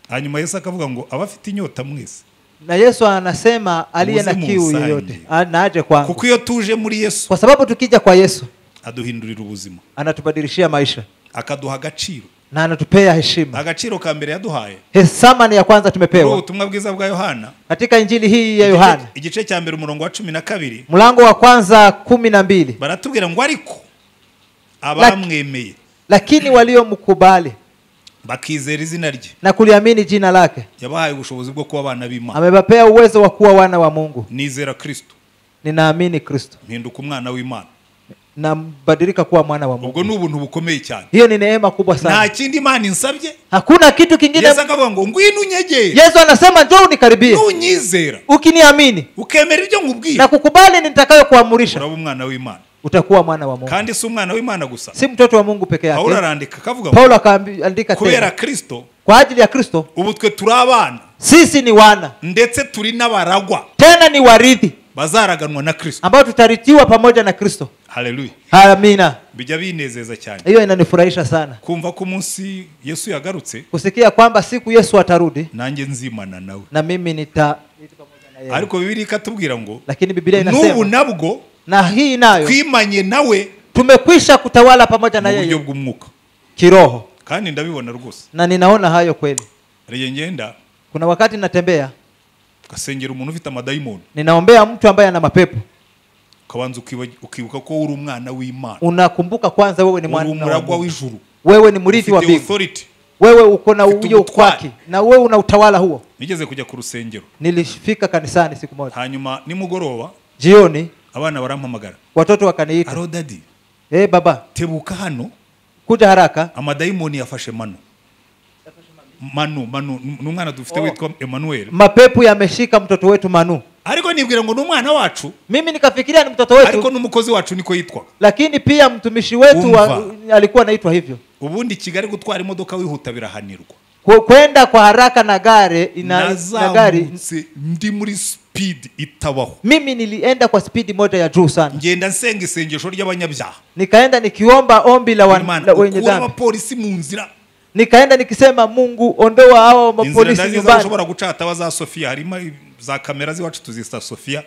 Hanyuma Yesu akavuga ngo abafite inyota mwese. Na Yesu anasema aliye na kiu yoyote na aje kwangu. Kuko iyo tuje muri Yesu. Kwa sababu tukija kwa Yesu aduhindurira ubuzima. Anatubadilishia maisha. Akaduha agaciro. Na anatupea heshima. Agaciro ka mbere yaduhaye. Thamani ya kwanza tumepewa. Ubutumwa bwiza bwa Yohana. Katika injili hii ya Yohana. Igice cya mbere umurongo wa 12. Mlango wa kwanza 12. Baratubwira ngo ariko abamwemeye. Lakini waliomkubali bakizera izina rye na kuliamini jina lake, yabahaye ubushobozi bwo kuba abana b'Imana. Amewapea uwezo wa kuwa wana wa Mungu. Nizera Kristo. Ninaamini Kristo. Mpinduka umwana w'Imana. Na mbadilika kuwa mwana wa Mungu. Ubwo ni ubuntu bukomeye cyane. Hiyo ni neema kubwa sana. Nta kindi Imana insabye. Hakuna kitu kingine. Yesu akavuga ngo ngwino unyegere. Yesu anasema njoo unikaribie. Nunyizera. Ukiniamini. Ukemera ibyo nkubwira. Na kukubali nitakayokuamurisha. Uraba umwana w'Imana. Utakuwa mwana wa Mungu. Kandi si umwana w'Imana gusa. Si mtoto wa Mungu peke yake. Paulo arandika akavuga. Paulo akaandika tena. Kubera Kristo. Kwa ajili ya Kristo. Ubu twe turi abana. Sisi ni wana. Ndetse turi n'abaragwa. Tena ni warithi. Bazaraganwa na Kristo. Ambao tutaritiwa pamoja na Kristo. Haleluya. Amina. Bijya binezeza cyane. Hiyo inanifurahisha sana. Kumva ko umunsi Yesu yagarutse. Kusikia kwamba siku Yesu atarudi. Nanjye nzimana nawe. Na mimi nita pamoja na yeye. Ariko Bibiliya ikatubwira ngo lakini Biblia inasema n'ubu nabwo na hii nayo twimanye nawe tumekwisha kutawala pamoja na yeye mu buryo bw'umwuka kiroho. Kandi ndabibona rwose. Na ninaona hayo kweli. Ariye ngenda. Kuna wakati natembea kasengera umuntu ufite amadayimoni. Ninaombea mtu ambaye ana mapepo. Kabanza ukibuka ko uri umwana w'Imana. Unakumbuka kwanza wewe ni mwana wa Mungu. W'ijuru. Wewe ni mrithi wa mbingu. Wewe uko na uyo kwake na wewe una utawala huo. Nigeze kujya ku rusengero. Nilifika kanisani siku moja. Hanyuma nimugoroba jioni abana barampamagara. Watoto wakaniita. Aro daddy. Eh baba. Tebuka hano. Kuja haraka. Amadayimoni yafashe Manu. Manu n'umwana dufite witwa Emmanuel. Mapepo yameshika mtoto wetu Manu. Ariko nibwira ngo n'umwana wacu. Mimi nikafikiria ni mtoto wetu. Ariko n'umukozi wacu niko yitwa. Lakini pia mtumishi wetu alikuwa anaitwa hivyo. Ubundi Kigali gutwara imodoka wihuta birahanirwa. Kwenda kwa haraka na gari na gari ndi muri speed itabaho. Mimi nilienda kwa speed moja ya juu sana. Ngenda nsenga isengesho ry'abanyabyaha. Nikaenda nikiomba ombi la wenye dhambi. Abapolisi mu nzira. Nikaenda nikisema Mungu ondoa hao mapolisi nyumbani. Ushobora guca za Sofia harimo za kamera ziwacu tuzista Sofia.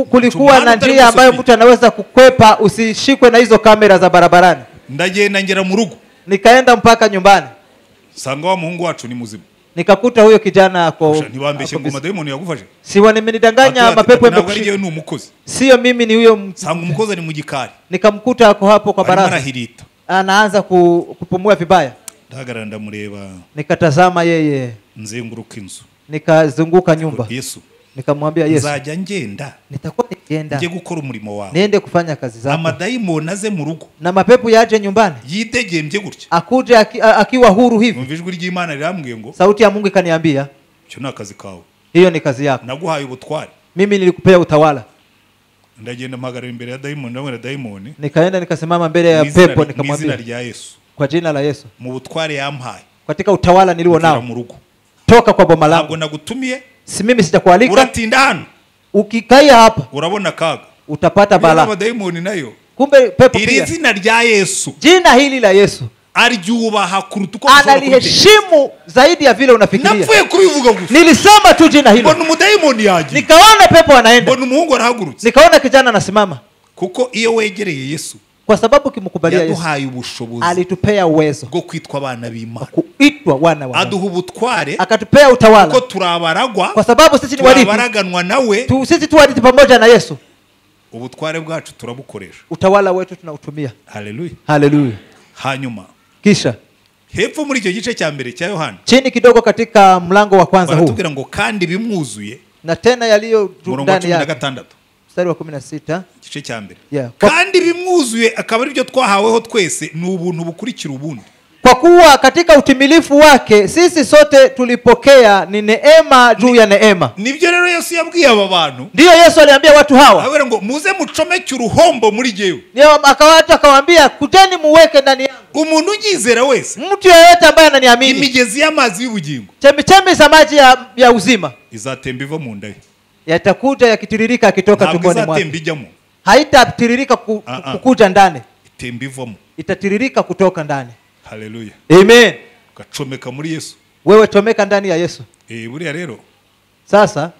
Kulikuwa na njia ambayo mtu anaweza kukwepa usishikwe na hizo kamera za barabarani. Ndagenda ngera mu rugo. Nikaenda mpaka nyumbani. Sanga wa muhungu wacu ni muzima. Nikakuta huyo kijana ako. Ntibambeshye ngo madayimoni yagufashe. Si wamenidanganya mapepo yamekushika. Ni umukozi. Sio mimi ni huyo. Sanga umukozi ni mugikari. Nikamkuta ako hapo kwa baraza. Anaanza kupumua vibaya. Ndahagarara ndamureba. Nikatazama yeye. Nzenguruka inzu. Nikazunguka nyumba. Yesu. Nikamwambia Yesu. Nzajya ngenda. Nitakuwa nikienda. Ngiye gukora umurimo wawe. Niende kufanya kazi zako. Amadayimoni aze mu rugo. Na mapepo yaje nyumbani. Yitegembye gutya. Akuje akiwa huru hivi. Numva ijwi ry'Imana rirambwiye ngo. Sauti ya Mungu ikaniambia. Icyo ni akazi kawe. Hiyo ni kazi yako. Naguhaye ubutware. Mimi nilikupea utawala. Ndagenda mpagarara imbere ya dayimoni ndamwira dayimoni. Nikaenda nikasimama mbele ya pepo nikamwambia. Mu izina rya Yesu. Kwa jina la Yesu. Mu butware yampaye. Katika utawala nilio nao. Toka kwa boma langu. Ntabwo nagutumiye. Si mimi sitakualika. Uratinda hano. Ukikaia hapa urabona kaga. Utapata balaa. Amadayimoni nayo. Kumbe pepo pia. Iri zina rya Yesu. Jina hili la Yesu. Aryubaha kuruta uko ushobora kubitekereza. Analiheshimu zaidi ya vile unafikiria. Napfuye kubivuga gusa. Nilisema tu jina hilo, Mbona umudayimoni yagiye. nikaona pepo anaenda, Mbona umuhungu arahagurutse. nikaona kijana anasimama. Kuko iyo wegereye Yesu, Kwa sababu ukimkubalia Yesu, yaduhaye ubushobozi alitupea uwezo bwo kwitwa abana b'Imana. kuitwa wana wa Mungu, Aduha ubutware akatupea kuko utawala, turabaragwa, kwa sababu sisi ni warithi turabaraganwa nawe. sisi tu warithi pamoja na Yesu. Ubutware bwacu turabukoresha. Utawala wetu tunautumia. Haleluya. Haleluya. Hanyuma Kisha hepfo muri icyo gice cya mbere cya Yohana chini kidogo katika mlango wa kwanza huu, baratubwira ngo kandi bimwuzuye, na tena yaliyo umurongo wa ndani cumi na yake, gatandatu mstari wa 16, igice cya mbere. Yeah. Kandi bimwuzuye akaba aribyo twahaweho twese, ni ubuntu bukurikira ubundi. Kwa kuwa katika utimilifu wake sisi sote tulipokea ni neema juu ya neema. Nibyo rero Yesu yabwiye aba bantu. Ndiyo Yesu aliambia watu hawa, Ababwira ngo muze mucomeke uruhombo muri jyewe. Ndiyo, akawaambia kujeni muweke ndani yangu. Umuntu unyizera wese, Mtu yeyote ambaye ananiamini, imigezi y'amazi y'ubugingo chemichemi za maji ya uzima izatemba iva mu nda ye. yatakuja yakitiririka akitoka Ntabwo tumboni mwake. izatemba ijyamo, Haitatiririka kukuja ndani, itemba ivamo. itatiririka kutoka ndani. Haleluya. Amen. Ugacomeka muri Yesu. Wewe chomeka ndani ya Yesu. Buriya rero Sasa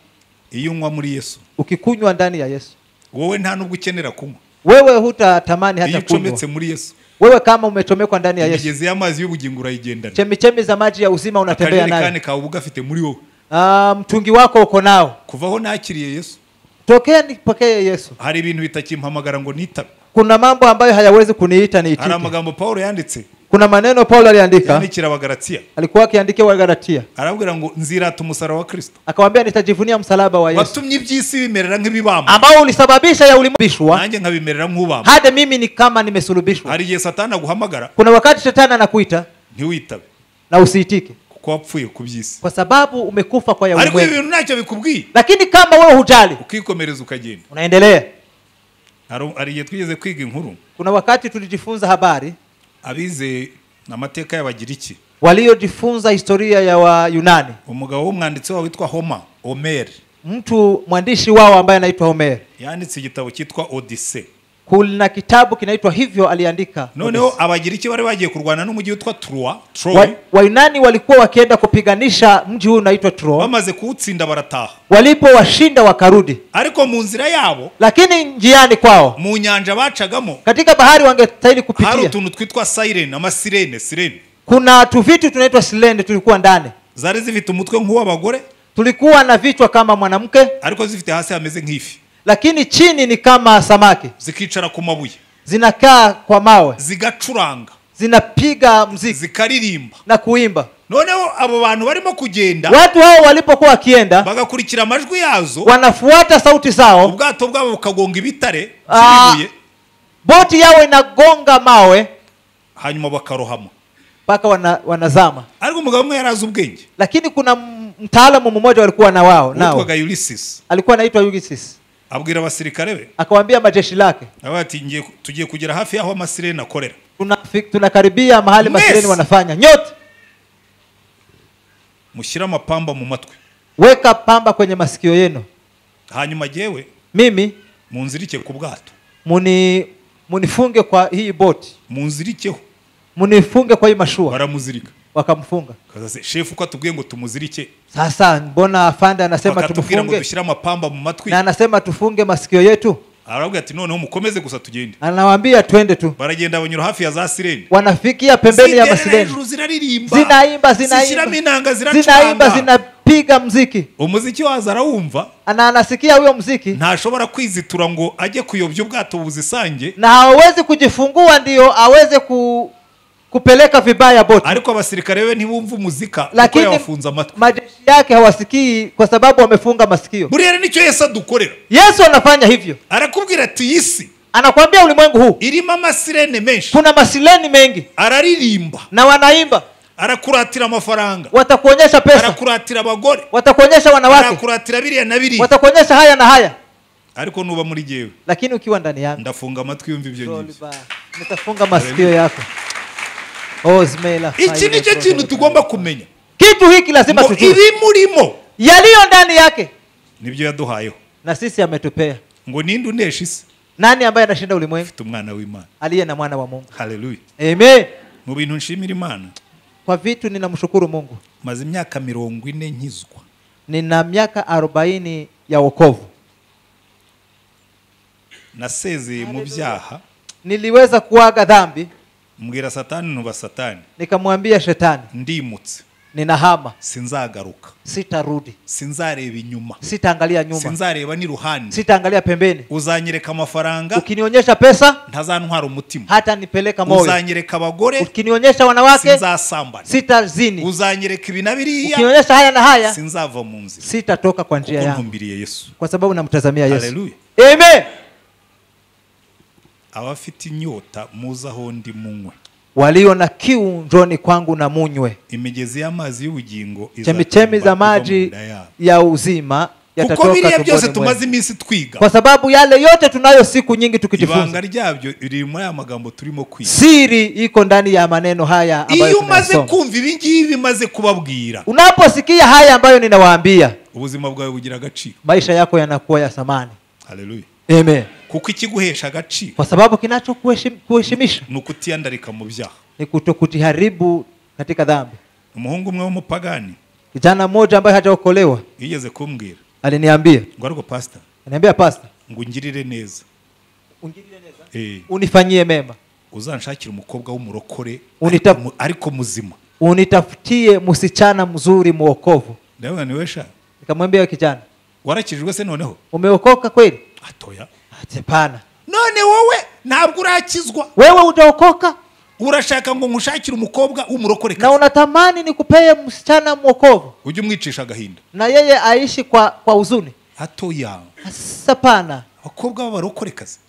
iyo unywa muri Yesu, ukikunywa ndani ya Yesu, wowe nta nubwo ukenera kunywa. wewe hutatamani Iyo hata kunywa. ucometse muri Yesu, Wewe kama umechomekwa ndani ya Yesu, imigezi y'amazi y'ubugingo urayigendana. chemichemi za maji ya uzima unatembea nayo. Akajerekani kawe uba ugafite muri wowe. Mtungi wako uko nao. Kuva aho nakiriye Yesu, Tokea nipokee Yesu, hari ibintu bitakimpamagara ngo nitabe. kuna mambo ambayo hayawezi kuniita Hari niitike. amagambo Paulo yanditse, Kuna maneno Paulo aliandika, yandikira Abagalatia, alikuwa akiandikia Wagalatia, arabwira ngo nzirata umusaraba wa Kristo akawaambia nitajivunia msalaba wa Yesu watumye iby'isi bimerera nk'ibibamba, ambao ulisababisha ya ulimwengubishwa, nanjye nkabimerera nk'ubamba. hadi mimi ni kama nimesulubishwa. Hari igihe Satani aguhamagara Kuna wakati shetani anakuita ntiwitabe, na usiitike, kuko wapfuye ku by'isi. kwa sababu umekufa kwa ya Ariko ibi ulimwengu. bintu ntacyo bikubwiye, Lakini kama wewe hujali, ukikomereza ukagenda. unaendelea. Hari igihe twigeze kwiga inkuru, Kuna wakati tulijifunza habari, abize amateka y'Abagiriki, waliojifunza historia ya Wayunani, umugabo w'umwanditsi wabo witwa Homer, mtu mwandishi wao ambaye anaitwa Homer, yanditse igitabo cyitwa Odyssey. kuna kitabu kinaitwa hivyo aliandika. Noneho Abagiriki bari bagiye kurwana n'umujyi witwa Troy. Wayunani walikuwa wakienda kupiganisha mji huu unaitwa Troy. Bamaze kuwutsinda barataha. Walipowashinda wakarudi, Ariko mu nzira yabo, lakini njiani kwao, mu nyanja bacagamo, katika bahari wangestahili hari kupitia, utuntu twitwa siren, amasirene, sirene kuna tuvitu tunaitwa silende tulikuwa ndani, zari zifite umutwe nk'uw'abagore, tulikuwa na vichwa kama mwanamke, ariko zifite hasi hameze nk'ifi, lakini chini ni kama samaki, zikicara ku mabuye, zinakaa kwa mawe, zigacuranga, zinapiga mziki zikaririmba. na kuimba. Noneho abo bantu barimo kugenda, Watu hao walipokuwa wakienda, bagakurikira amajwi yazo, wanafuata sauti zao, ubwato bwabo bukagonga ibitare by'ibibuye, boti yao inagonga mawe hanyuma bakarohama. mpaka wanazama. Ariko umugabo umwe yarazi ubwenge, Lakini kuna mtaalamu mmoja walikuwa na wao nao, witwaga Ulysses, alikuwa anaitwa Ulysses, abwira abasirikare be, akawaambia majeshi lake, aravuga ati tugiye kugera hafi y'aho amasirene akorera, tunakaribia mahali masireni wanafanya, nyote mushyire amapamba mu matwi, weka pamba kwenye masikio yenu, hanyuma jyewe mimi munzirike ku bwato, munifunge kwa hii boti, munzirikeho, munifunge kwa hii mashua. Baramuzirika. Wakamfunga. Kaza shefu ko atubwiye ngo tumuzirike. Sasa mbona afande anasema Bakatubwira ngo tumufunge? dushyire amapamba mu matwi. Na anasema tufunge masikio yetu. Arabwira ati noneho mukomeze gusa tugende. Anawaambia twende tu. Baragenda banyura hafi ya za sirene. Wanafikia pembeni ya masirene. Ziraririmba. Zinaimba, zinaimba. Zishyiramo inanga, ziracuranga. Zinaimba, zinapiga muziki. Umuziki waza arawumva. Na anasikia huyo muziki. Ntashobora kwizitura ngo ajye kuyobya ubwato buzisange. Na hawezi kujifungua ndio aweze kupeleka vibaya boti. Ariko abasirikare be ntibumva umuzika kuko yabafunze amatwi. Majeshi yake hawasikii kwa sababu wamefunga masikio. Buriya nicyo Yesu adukorera. Yesu anafanya hivyo. Arakubwira ati isi Anakuambia ulimwengu huu irimo amasirene menshi. Kuna masileni mengi. Araririmba. Na wanaimba. Arakuratira amafaranga. Watakuonyesha pesa. Arakuratira abagore. Watakuonyesha wanawake. Arakuratira biriya na biriya. Watakuonyesha haya na haya. Ariko nuba muri jewe. Lakini ukiwa ndani yangu ndafunga amatwi yumva ibyo ngibyo. Nitafunga masikio yako. Iki nicyo kintu tugomba kumenya. Kitu hiki lazima tujue. Ibimurimo yaliyo ndani yake nibyo yaduhayeho. Na sisi ametupea. Ngo ninde unesha isi? Nani ambaye anashinda ulimwengu? Ufite umwana w'Imana. Aliye na mwana wa Mungu. Hallelujah. Amen. Mu bintu nshimira Imana, Kwa vitu ninamshukuru Mungu, maze imyaka 40 nkizwa. Nina miaka 40 ya wokovu. Nasezeye mu byaha. Niliweza kuaga dhambi. Mbwira Satani, ntuba Satani. Nikamwambia shetani, ndimutse, ninahama, sinzagaruka, sitarudi, sinzareba inyuma, sitaangalia nyuma, sinzareba n'iruhande, sitaangalia pembeni. Uzanyereka amafaranga, ukinionyesha pesa ntazantwara umutima, hata nipeleka moyo. Uzanyereka abagore, ukinionyesha wanawake, sinzasambana, sitazini. Uzanyereka ibi na biriya, ukinionyesha haya na haya, sinzava mu nzira, sitatoka kwa njia yangu, ntumbiriye Yesu, kwa sababu namtazamia Yesu. Haleluya. Amen. Abafite inyota muze aho ndi munywe. Walio na kiu njoni kwangu na munywe. Imigezi y'amazi y'ubugingo chemichemi za maji ya uzima yatatoka tumboni byose tumaze iminsi twiga. Kwa sababu yale yote tunayo siku nyingi tukijifunza. Ibanga ryabyo riri muri aya magambo turimo kwiga. Siri iko ndani ya maneno haya ambayo iyo umaze tunayasoma. Kumva ibi ngibi bimaze kubabwira. Unaposikia haya ambayo ninawaambia, ubuzima bwawe bugira agaciro. Maisha yako yanakuwa ya thamani. Haleluya. Amen. Kuko ikiguhesha agaciro, kwa sababu kinachokuheshimisha ni ukutiyandarika mu byaha, ni kutokujiharibu katika dhambi. Umuhungu umwe w'umupagani, kijana mmoja ambaye hajaokolewa, yigeze kumbwira, aliniambia, ngo ariko pastor, aliniambia pastor, ngo ungirire neza, ungirire neza, unifanyie mema, uzanshakira umukobwa w'umurokore ariko muzima, unitafutie msichana mzuri muokovu. Ndabona niwesha. Nikamwambia kijana, warakijijwe se noneho? Umeokoka kweli? Atoya. Hapana. None wowe ntabwo urakizwa. Wewe hujaokoka? Urashaka ngo nkushakire umukobwa w'umurokore na unatamani nikupee msichana mwokovu. Ujye umwicisha agahinda. Na yeye aishi kwa huzuni. Atoya. Hapana. Abakobwa b'abarokorekazi.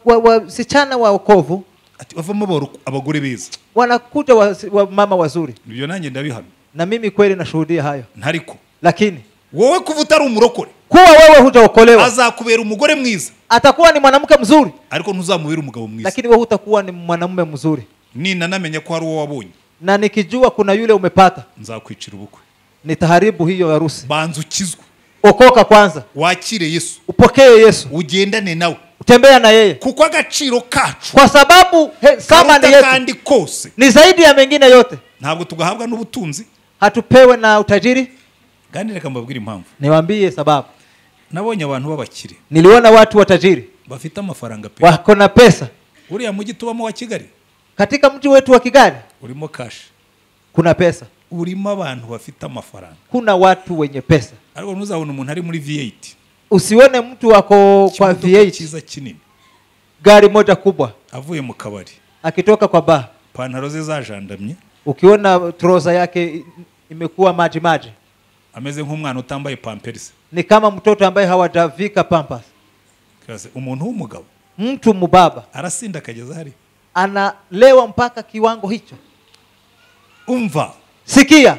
Wasichana wa wokovu ati bavamo abagore beza. Wanakuja wa mama wazuri. Ibyo nanjye ndabihamya. Na mimi kweli nashuhudia hayo. Ntariko. Lakini wowe kuva utari umurokore, kuwa wewe hujaokolewa, azakubera umugore mwiza, atakuwa ni mwanamke mzuri, ariko ntuzamubera umugabo mwiza, lakini wewe hutakuwa ni mwanamume mzuri. Nina namenya ko hari uwo wabonye, na nikijua kuna yule umepata, nzakwicira ubukwe, nitaharibu hiyo harusi. Banza ukizwe, okoka kwanza, wakire Yesu, upokee Yesu, ugendane nawe, utembea na yeye, kuko agaciro kacu, kwa sababu thamani yetu kandi kose ni zaidi ya mengine yote. Ntabwo tugahabwa n'ubutunzi, hatupewe na utajiri. Kandi reka mbabwire impamvu. Niwaambie sababu. Nabonye abantu b'abakire. Niliona watu watajiri. Bafite amafaranga pe. Wako na pesa. Uriya mujyi tubamo wa Kigali. Katika mji wetu wa Kigali urimo cash. Kuna pesa. Urimo abantu bafite amafaranga. Kuna watu wenye pesa. Ariko ntuzabona umuntu ari muri V8. Usione mtu wako kwa V8. Cyiza kinini. Gari moja kubwa. Avuye mu kabari. Akitoka kwa bar. Pantaro ze zajandamye. Ukiona trouser yake imekuwa maji maji. Ameze nk'umwana utambaye pampers. Ni kama mtoto ambaye hawajavika pampers. Kaze umuntu w'umugabo, mtu mubaba, arasinda akageza hari, analewa mpaka kiwango hicho. Umva, sikia,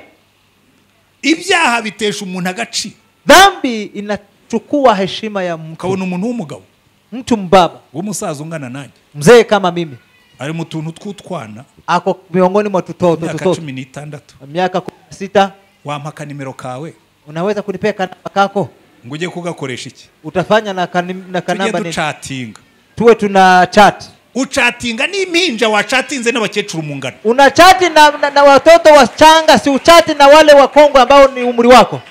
ibyaha bitesha umuntu agaciro. Dhambi inachukua heshima ya mtu. Ukabona umuntu w'umugabo, mtu mbaba, w'umusaza ungana nanjye, mzee kama mimi, ari mu tuntu tw'utwana, ako miongoni mwa tutoto, miaka 16, miaka 16. Wampa kanimero kawe? Unaweza kunipea kanamba kako? Ngo ujye kugakoresha iki? Utafanya na kanamba nini? Tuchatinga. Tuwe tuna chat. Uchatinga ni impinja wachatinze n'abakecuru mungana. Unachati na watoto wachanga, si uchati na wale wakongwe ambao ni umri wako.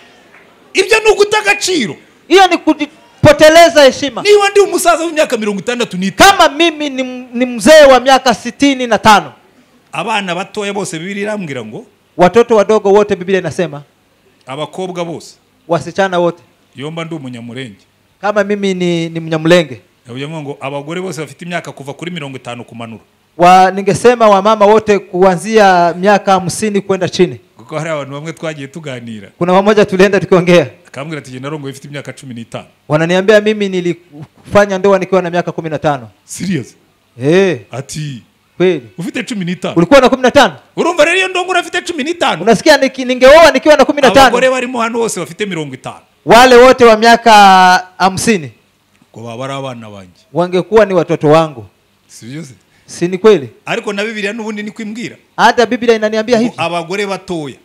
Ibyo ni uguta agaciro. Hiyo ni kujipoteleza heshima. Niba ndi umusaza w'imyaka 65, kama mimi ni mzee wa miaka 65. Abana batoya bose Bibiliya irambwira ngo watoto wadogo wote Biblia inasema, abakobwa bose, wasichana wote. Yomba ndi umunyamurenge. Kama mimi ni Mnyamulenge. Navuye ngo abagore bose bafite imyaka kuva kuri 50 kumanura. Ningesema wamama wote kuanzia miaka 50 kwenda chini. Kuko hari abantu bamwe twagiye tuganira. Kuna mmoja tulienda tukiongea. Akambwira ati narongo ifite imyaka 15. Wananiambia mimi nilifanya ndoa nikiwa na miaka 15. Serious? Ati kweli. Ufite 15. Ulikuwa na 15? Urumva rero iyo ndongo urafite 15. Unasikia ningeoa nikiwa na 15. Abagore barimo hano bose bafite 50. Wale wote wa miaka 50 ngo baba ari abana banjye. Wangekuwa ni watoto wangu. Sibyo se? Si ni kweli? Ariko na Bibiliya n'ubundi niko imbwira. Hata Biblia inaniambia hivi. Abagore batoya,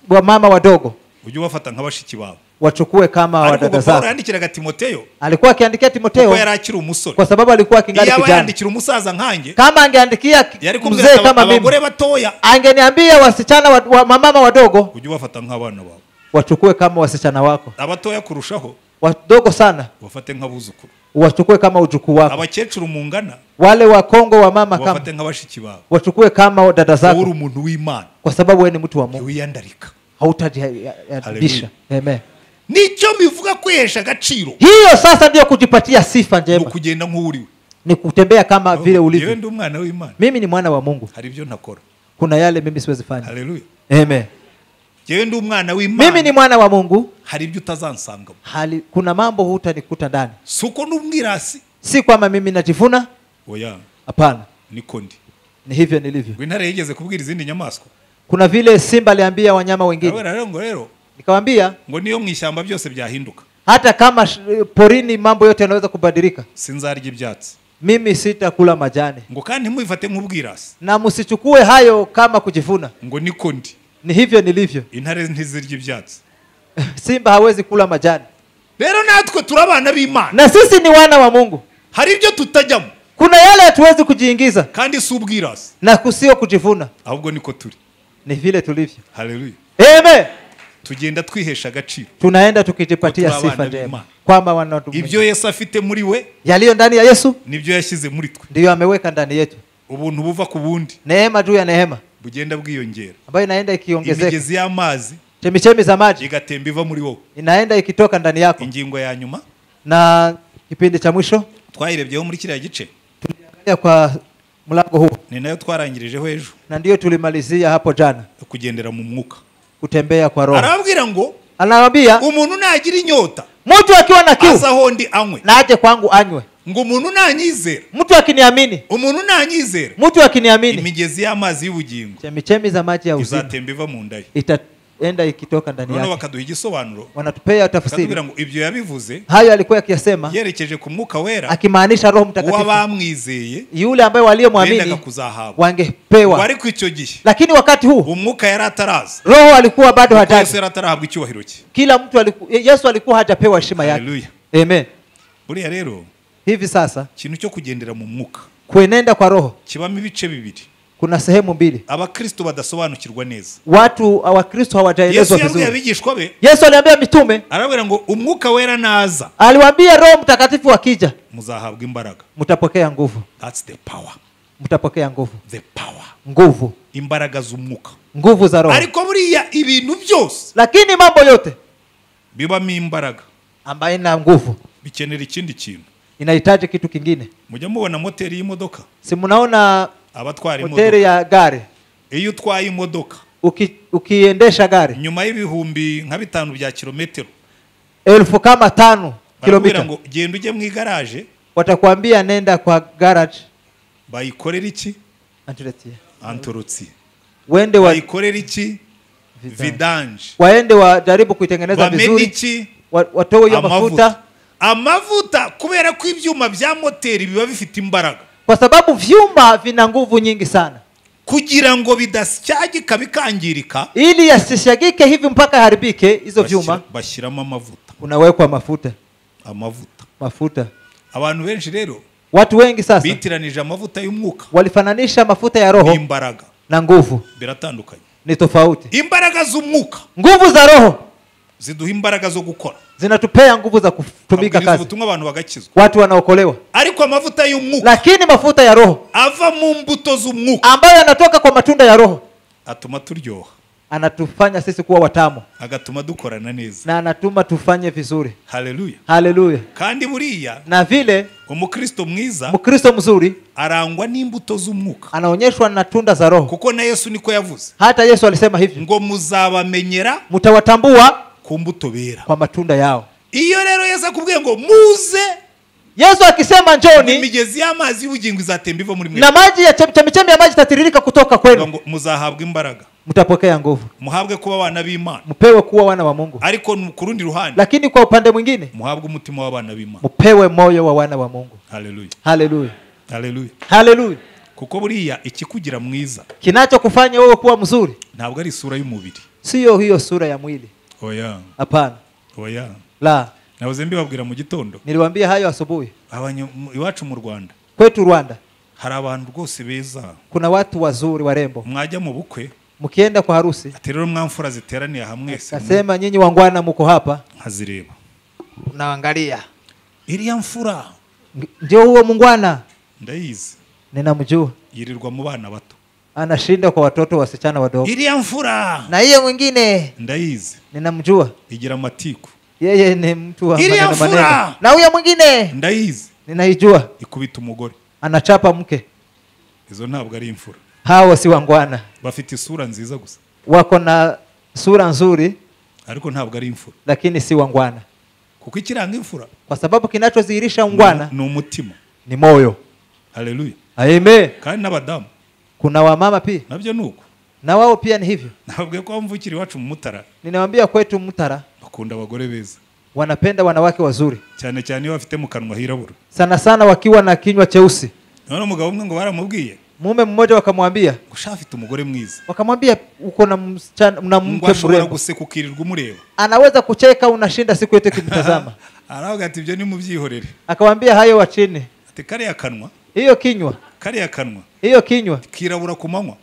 wa mama wadogo, ujye ubafata nka bashiki bawe. Wachukue kama Ariko wadada ubwo Pawulo zako. yandikiraga Timoteyo Alikuwa akiandikia kuko Timoteo yari akiri umusore. kwa sababu alikuwa akingali Iyo aba kijana. yandikira umusaza nkanjye, Kama angeandikia yari kumbwira mzee ati, kama mimi, abagore batoya angeniambia wasichana wa mamama wadogo ujye ubafata nk'abana bawe, wachukue kama wasichana wako, abatoya kurushaho wadogo sana ubafate nk'abuzukuru, wachukue kama ujukuu wako, abakecuru mungana wale wakongo wa mama kama ubafate nk'abashiki bawe. wachukue kama dada Wowe uri zako, umuntu w'Imana, kwa sababu wewe ni mtu wa Mungu, ntiwiyandarika. hautajiadibisha. Amen. Nicyo bivuga kwihesha agaciro, Hiyo sasa ndiyo kujipatia sifa ni njema, ukugenda nk'uriwe. ni kutembea kama vile Yewe ulivyo. ndi umwana w'Imana, Mimi ni mwana wa Mungu, hari ibyo ntakora. kuna yale mimi siwezi fanya. Haleluya. Amen. Yewe ndi umwana Mimi w'Imana, ni mwana wa Mungu, hari ibyo utazansangamo. kuna mambo hutanikuta ndani. Si uko n'umwirasi, Si kwamba mimi najivuna, oya, hapana, niko ndi. ni hivyo nilivyo. Ngo intare yigeze kubwira izindi nyamaswa, Kuna vile simba aliambia wanyama wengine, arababwira rero ngo rero nikamwambia ngo niyo mu ishyamba byose byahinduka, hata kama porini mambo yote yanaweza kubadilika, sinzarya ibyatsi, mimi sitakula majani, ngo kandi ntimwifate nk'ubwirasi, na msichukue hayo kama kujivuna. ngo niko ndi. Ni hivyo nilivyo. Intare ntizirya ibyatsi. Simba hawezi kula majani. Rero natwe turi abana b'Imana, Na sisi ni wana wa Mungu, hari ibyo tutajyamo, kuna yale hatuwezi kujiingiza, kandi si ubwirasi, na kusio kujivuna, ahubwo niko turi. ni vile tulivyo. Haleluya. Amen. Tugenda twihesha agaciro, Tunaenda tukijipatia Turi abana sifa njema b'Imana. kwamba wana wa Mungu. Ibyo Yesu afite muri we Yaliyo ndani ya Yesu nibyo yashyize muri twe. ndiyo ameweka ndani yetu. Ubuntu buva ku bundi Neema juu ya neema bugenda bwiyongera, ambayo inaenda ikiongezeka, imigezi y'amazi chemichemi za maji igatemba iva muri wowe. inaenda ikitoka ndani yako. Ingingo ya nyuma Na kipindi cha mwisho twayirebyeho muri kiriya gice, tuliangalia kwa mlango huu, ni nayo twarangirijeho ejo, na ndiyo tulimalizia hapo jana, kugendera mu mwuka. kutembea kwa Roho. Arababwira ngo Anawaambia umuntu nagira inyota mtu akiwa na kiu aza aho ndi anywe, na aje kwangu anywe. ngo umuntu nanyizera, Mtu akiniamini, umuntu nanyizera, mtu akiniamini, imigezi y'amazi y'ubugingo chemichemi za maji ya uzima izatemba iva mu nda ye. itaenda ikitoka ndani Noneho yake. bakaduha igisobanuro, Wanatupea tafsiri. bakatubwira ngo ibyo yabivuze Hayo alikuwa akiyasema yerekeje ku mwuka wera akimaanisha Roho Mtakatifu, w'abamwizeye yule ambaye bendaga waliomwamini kuzahabwa. wangepewa. Ariko icyo gihe Lakini wakati huu umwuka yari ataraza, Roho alikuwa bado kuko Yesu hajaja. yari atarahabwa icyubahiro cye. Kila mtu Yesu alikuwa hajapewa heshima yake. Haleluya. Amen. Buriya rero Hivi sasa ikintu cyo kugendera mu mwuka kuenenda kwa Roho kibamo ibice bibiri kuna sehemu mbili. abakristo badasobanukirwa neza. Watu Wakristo Yesu hawajaelezwa yabwiye vizuri. abigishwa be, Yesu aliambia mitume, arababwira ngo umwuka wera naza aliwaambia Roho Mtakatifu akija muzahabwa imbaraga. mtapokea nguvu, That's the power, mtapokea nguvu, the power, nguvu, imbaraga z'umwuka. nguvu za Roho. Ariko buriya ibintu byose Lakini mambo yote bibamo imbaraga ambayo ina nguvu bikenera ikindi kintu. inahitaji kitu kingine. Mujya mubona moteri y'imodoka, Si mnaona abatwara moteri imodoka, ya gari, iyo utwaye imodoka ukiendesha gari nyuma y'ibihumbi nka 5 bya kilometero, 5,000 kama barakubwira kilomita, ngo genda ujye mu igaraje watakwambia nenda kwa garage bayikorera iki, Antuletie. antorotsi, Wende bayikorera iki, vidange, waende wajaribu kuitengeneza bamena vizuri, iki, watoe hiyo mafuta, amavuta, kubera ko ibyuma bya moteri biba bifite imbaraga, kwa sababu vyuma vina nguvu nyingi sana, kugira ngo bidasyagika bikangirika, ili yasishagike hivi mpaka haribike. Hizo vyuma bashyiramo amavuta, unawekwa mafuta, amavuta. mafuta. Abantu benshi rero Watu wengi sasa bitiranije amavuta y'umwuka walifananisha mafuta ya Roho n'imbaraga, na nguvu. biratandukanye. Ni tofauti. Imbaraga z'umwuka Nguvu za Roho ziduha imbaraga zo gukora, zinatupea nguvu za kutumika Abwiriza kazi, ubutumwa abantu bagakizwa. watu wanaokolewa. Ariko amavuta y'umwuka Lakini mafuta ya Roho ava mu mbuto z'umwuka ambayo yanatoka kwa matunda ya Roho atuma turyoha, anatufanya sisi kuwa watamu agatuma dukorana neza. na anatuma tufanye vizuri. Haleluya. Haleluya. Kandi buriya Na vile umukristo mwiza Mkristo mzuri arangwa n'imbuto z'umwuka, anaonyeshwa na tunda za Roho. kuko na Yesu niko yavuze Hata Yesu alisema hivyo, ngo muzabamenyera mtawatambua ku mbuto bera. kwa matunda yao. Iyo rero Yesu akubwiye ngo muze, Yesu akisema njoni, imigezi y'amazi y'ubugingo izatemba iva muri mwe, na maji ya chemichemi ya maji itatiririka kutoka kwenu, ngo muzahabwa imbaraga, mtapokea nguvu, muhabwe kuba abana b'Imana. mpewe kuwa wana wa Mungu. Ariko ku rundi ruhande Lakini kwa upande mwingine muhabwe umutima w'abana b'Imana. mpewe moyo wa wana wa Mungu. Haleluya. Haleluya. Haleluya. Haleluya. Kuko buriya ikikugira mwiza Kinachokufanya wewe kuwa mzuri ntabwo ari isura y'umubiri. sio hiyo sura ya mwili. Oya. Hapana. Oya. La. Nahoze mbibabwira mu gitondo. Niliwaambia hayo asubuhi. Iwacu mu Rwanda. Kwetu Rwanda. Hari abantu rwose beza. Kuna watu wazuri warembo. Mwajya mu bukwe. Mkienda kwa harusi. Ati rero mwamfura ziteraniye hamwe mwese. Nasema nyinyi wangwana mko hapa. Nkazireba. Unaangalia. Iriya mfura. Ndio huo mungwana. Ndayizi. Ninamjua. Yirirwa mu bana bato. Anashinda kwa watoto wasichana wadogo. Iriya mfura. Na hiyo mwingine. Ndayizi. Ninamjua. Igira amatiku. Yeye ni mtu wa maneno maneno. Na huyo mwingine. Ndayizi. Ninaijua. Ikubita umugore. Anachapa mke. Izo ntabwo ari imfura. Hao si wangwana. Bafite isura nziza gusa. Wako na sura nzuri. Ariko ntabwo ari imfura. Lakini si wangwana. Kuko ikiranga imfura. Kwa sababu kinachodhihirisha ungwana ni umutima. Ni moyo. Haleluya. Amen. Kandi n'abadamu. Kuna wamama pia. Nabyo nuko. Na wao pia ni hivyo. Nabwiye ko mvukira iwacu mu Mutara. Ninawaambia kwetu Mutara. Bakunda abagore beza. Wanapenda wanawake wazuri. Cyane cyane iyo bafite mu kanwa hirabura. Sana sana wakiwa na kinywa cheusi. None umugabo umwe ngo baramubwiye. Mume mmoja wakamwambia, ngo afite umugore mwiza. Wakamwambia uko na msichana na mke mrembo. Guseka ukirirwa umureba. Anaweza kucheka unashinda siku yote kumtazama. Aravuga ati ibyo ni mubyihorere. Akamwambia hayo wa chini. Ati kariya kanwa. Hiyo kinywa. Kariya kanwa. Hiyo kinywa. Kirabura ku manywa.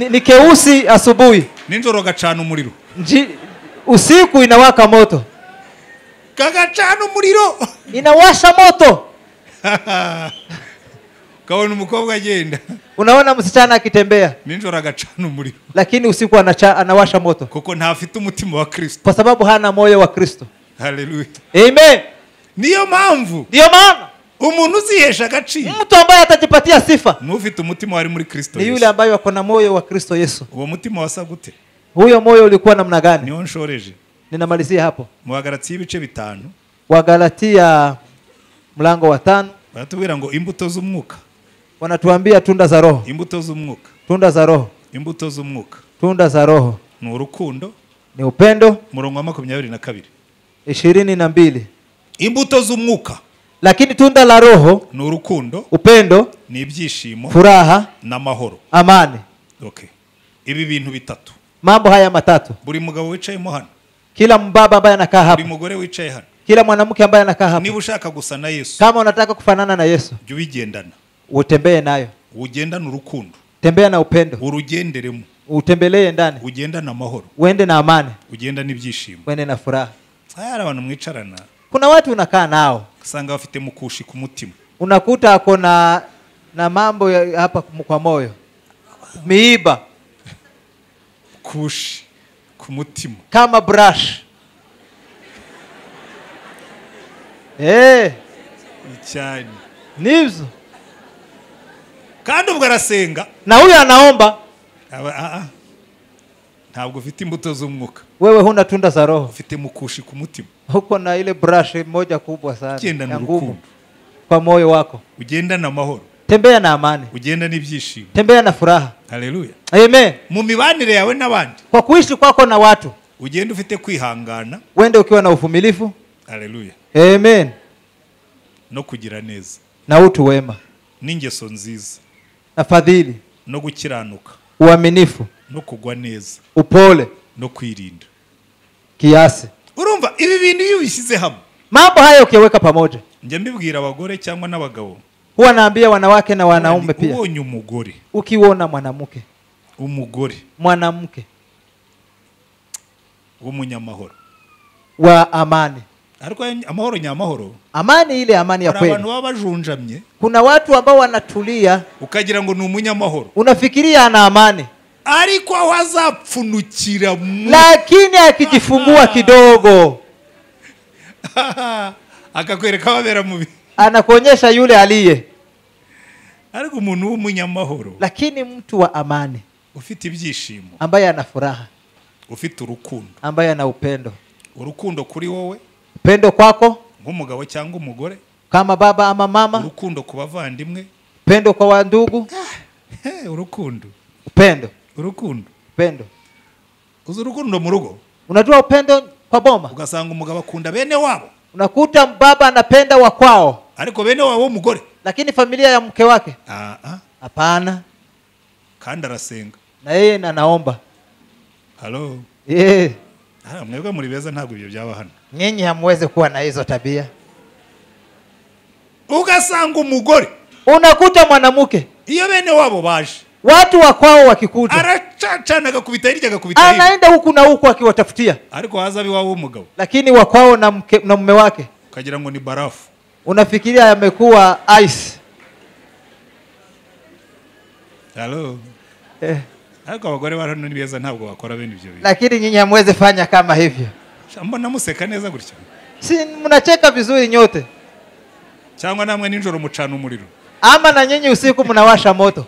Ni keusi asubuhi. Ninjoro gacana umuriro. Usiku inawaka moto. Kagacana umuriro. Inawasha moto. Kaona umukobwa agenda. Unaona msichana akitembea. Ninjoro agacana umuriro. Lakini usiku anawasha moto. Kuko ntafite umutima wa Kristo. Kwa sababu hana moyo wa Kristo. Haleluya. Amen. Niyo mpamvu. Ndio maana umuntu uzihesha agaciro. Mtu ambaye atajipatia sifa. N'ufite umutima wari muri Kristo Ni Yesu. yule ambaye ako na moyo wa Kristo Yesu. Uwo mutima wasa gute? Huyo moyo ulikuwa namna gani? Niyo nshoreje. Ninamalizia hapo. Mu Bagalatia ibice 5. Wagalatia mlango wa 5. Baratubwira ngo imbuto z'umwuka. Wanatuambia tunda za roho. Imbuto z'umwuka. Tunda za roho. Imbuto z'umwuka. Tunda za roho. Ni urukundo. Ni upendo. Murongo wa 22. 22. Imbuto z'umwuka. Lakini tunda la roho ni urukundo, upendo, ni ibyishimo, furaha n'amahoro. Amani. Okay. Ibi bintu bitatu. Mambo haya matatu. Buri mugabo wicayemo hano. Kila mbaba ambaye anakaa hapa. Buri mugore wicaye hano. Kila mwanamke ambaye anakaa hapa. Niba ushaka gusa na Yesu. Kama unataka kufanana na Yesu. Jya ubigendana. Utembee nayo. Ugendane urukundo. Tembea na upendo. Urugenderemo. Utembelee ndani. Ugendane amahoro. Uende na amani. Ugendane ibyishimo. Uende na furaha. Hari abantu mwicarana. Kuna watu unakaa nao. Usanga bafite mukushi ku mutima. Unakuta ako na mambo hapa kwa moyo. Miiba. Kushi ku mutima. Kama brush. Cyane. Nibyo. Kandi ubwo arasenga. Na huyo anaomba. Ntabwo ufite imbuto z'umwuka. Wewe huna tunda za roho. Ufite mukushi ku mutima. Uko na ile brush moja kubwa sana ya ngumu kwa moyo wako. Ugenda na mahoro. Tembea na amani. Ugenda n'ibyishimo. Tembea na furaha. Haleluya. Amen. Mu mibanire yawe n'abandi. Kwa kuishi kwako na watu. Ugenda ufite kwihangana. Wende ukiwa na uvumilivu. Haleluya. Amen. No kugira neza. Na utu wema. N'ingeso nziza. Na fadhili. No gukiranuka. Uaminifu. No kugwa neza. Upole. No kwirinda. Kiasi. Urumva ibi bintu iyo ubishyize hamwe. Mambo hayo ukiweka pamoja. Njya mbibwira abagore cyangwa n'abagabo. Huwa naambia wanawake na wanaume pia. Ubonye umugore. Ukiona mwanamke. Umugore. Mwanamke. W'umunyamahoro. Wa amani. Ariko amahoro nyamahoro. Amani ile amani ya kweli. Abantu baba bajunjamye. Kuna watu ambao wanatulia. Ukagira ngo ni umunyamahoro. Unafikiria ana amani. Ariko aho azapfunukira lakini akijifungua kidogo akakwereka ababera mubi. Anakuonyesha yule aliye. Ariko umuntu w'umunyamahoro. Lakini mtu wa amani. Ufite ibyishimo. Ambaye ana furaha. Ufite urukundo. Ambaye ana upendo. Urukundo kuri wowe. Upendo kwako. Nk'umugabo cyangwa umugore. Kama baba ama mama. Urukundo ku bavandimwe. Upendo kwa wandugu. Urukundo. Upendo. Urukundo. Upendo. Uzi urukundo mu rugo? Unajua upendo kwa boma? Ugasanga umugabo akunda bene wabo. Unakuta baba anapenda wa kwao. Ariko bene wabo umugore. Lakini familia ya mke wake? Hapana. Kandi arasenga. Na yeye anaomba. Halo. Yeah. Mwebwe muri beza ntabwo ibyo byaba hano. Nyinyi hamwezi kuwa na hizo tabia. Ugasanga umugore, unakuta mwanamke iyo bene wabo baje, watu wa kwao wakikuja, aracacana agakubita hirya agakubita hino, anaenda huku na huku akiwatafutia. Ariko haza biwabo umugabo, lakini wa kwao na mke, na mume wake, ukagira ngo ni barafu, unafikiria yamekuwa ice. Hello. Ariko abagore ba hano ni beza ntabwo bakora bene ibyo bintu. Lakini nyinyi hamwezi fanya kama hivyo. Mbona museka neza gutya? Si mnacheka vizuri nyote. Cyangwa namwe nijoro mucana umuriro. Ama na nyinyi usiku mnawasha moto.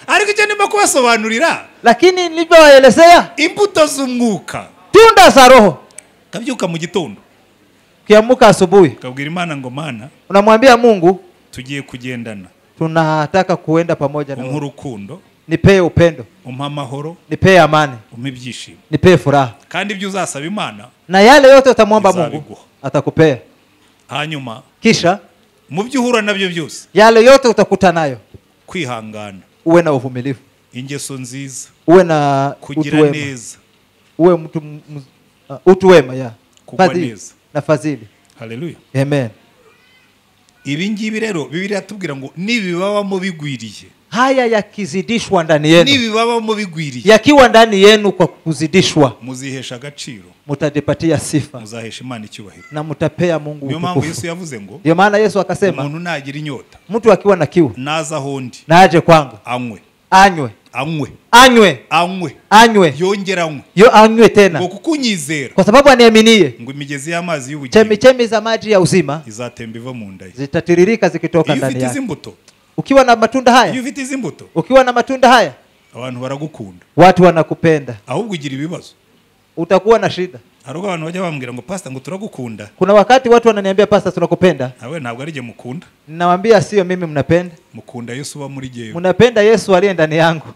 Ariko icyo ndimo kubasobanurira, lakini nilivyowaelezea, imbuto z'umwuka, tunda za roho. Kabyuka mu gitondo, ukiamka asubuhi, ukabwira Imana ngo Mana, unamwambia Mungu, tugiye kugendana, tunataka kuenda pamoja na wewe. Urukundo, nipee upendo, umpa amahoro, nipee amani, umpe ibyishimo, nipee furaha. Kandi ibyo uzasaba Imana, na yale yote utamwomba Mungu atakupea. Hanyuma kisha mu byo uhura nabyo byose, yale yote utakuta nayo, kwihangana, uwe na uvumilivu, ingeso nziza, uwe na kugira neza, uwe mtu utu wema, ya fadhili na fadhili. Haleluya, amen. Ibi ngibi rero Bibiliya itubwira ngo nibibabamo bigwiriye, haya yakizidishwa ndani yenu, nibibabamo bigwiriye, yakiwa ndani yenu kwa kuzidishwa, muzihesha agaciro, mutajipatia sifa, muzahesha Imana icyubahiro, na mutapea Mungu utukufu. Ndio Yesu yavuze ngo, ndio maana Yesu akasema, umuntu nagira inyota, mtu akiwa na kiu, naza hondi, na aje kwangu, anywe, anywe, anywe, anywe, anywe, anywe, yongera anywe, yo anywe tena, ngo kukunyizera, kwa sababu aniaminie, ngo imigezi y'amazi y'ubugingo, chemichemi za maji ya uzima izatemba iva mu nda ye, zitatiririka zikitoka ndani yake. Ukiwa na matunda haya, iyo ufite izi mbuto, ukiwa na matunda haya, abantu baragukunda, watu wanakupenda. Ahubwo ugira ibibazo, utakuwa na shida. Hari ubwo abantu bajya bambwira ngo pastor ngo turagukunda. Kuna wakati watu wananiambia pastor tunakupenda. Nawe ntabwo ari je mukunda. Ninawaambia sio mimi mnapenda. Mukunda Yesu uba muri jewe. Mnapenda Yesu aliye ndani yangu.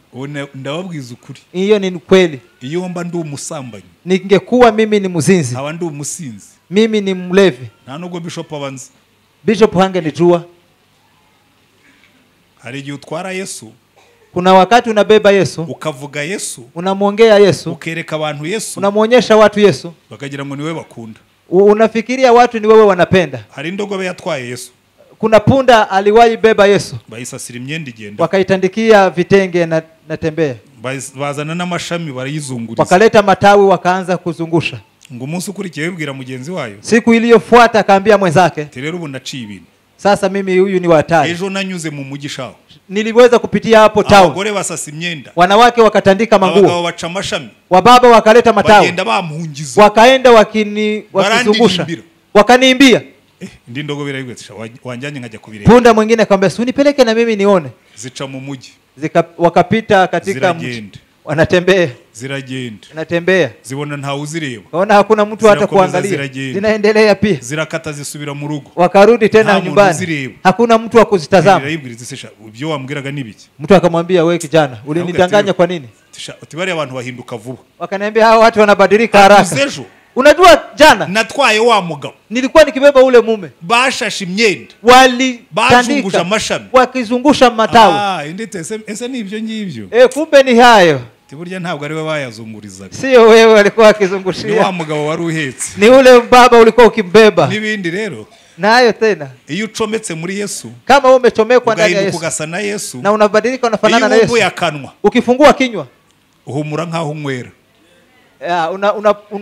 Ndababwiza ukuri. Hiyo ni kweli. Iyo mba ndi umusambanyi, ningekuwa mimi ni mzinzi, nkaba ndi umusinzi, mimi ni mlevi, nta nubwo bishop abanzi, bishop hangenijua. Hari igihe utwara Yesu, kuna wakati unabeba Yesu, ukavuga Yesu, unamwongea Yesu, ukereka abantu Yesu, unamuonyesha watu Yesu, bakagira ngo ni wewe bakunda. Unafikiria watu ni wewe wanapenda. Hari indogobe yatwaye Yesu. Kuna punda aliwahi beba Yesu, bayisasira imyenda igenda, wakaitandikia vitenge na tembea, bazana n'amashami barayizunguriza, wakaleta matawi wakaanza kuzungusha. Ngo umunsi ukurikiye wibwira mugenzi wayo, siku iliyofuata akaambia mwenzake, rero ubu naciye ibintu, sasa mimi huyu ni watari. Ejo nanyuze mu mugi shaho, niliweza kupitia hapo town, abagore basasa imyenda, wanawake wakatandika manguo, abagabo baca amashami, wababa wakaleta matawi, bagenda bamuhungiza, wakaenda wakizungusha, wakaniimbia. Ndi ndogobe irayibwira, wanjanye nkajya kubireba. Punda mwingine akamwambia, si unipeleke na mimi nione. Zica mu mugi, wakapita katika mji, wanatembea, ziragenda, wanatembea, zibona nta uzireba, kaona hakuna mtu hata kuangalia, zinaendelea pia, zirakata zisubira mu rugo, wakarudi tena nyumbani, hakuna mtu wa kuzitazama. Ibyo wambwiraga nibiki? Mtu akamwambia, wewe kijana ulinidanganya kwa nini? Uti bari abantu bahinduka vuba. Wakaniambia hao watu wanabadilika haraka. Unajua jana natwaye wa mugabo, nilikuwa nikibeba ule mume, bashashe imyenda, walitandika amashami, wakizungusha matawi. Ndetse ese ni ibyo ngibyo? Kumbe ni hayo. Burya ntabwo ari we bayazungurizaga, sio wewe alikuwa akizungushia, ni wa mugabo wari uhetse, ni ule baba ulikuwa ukimbeba. Nibindi rero nayo tena, iyo ucometse muri Yesu, kama wewe umechomekwa ndani ya Yesu, ugasa na Yesu, na unabadilika unafanana na Yesu, iyo ukifungua kinywa uhumura nkaho unywera,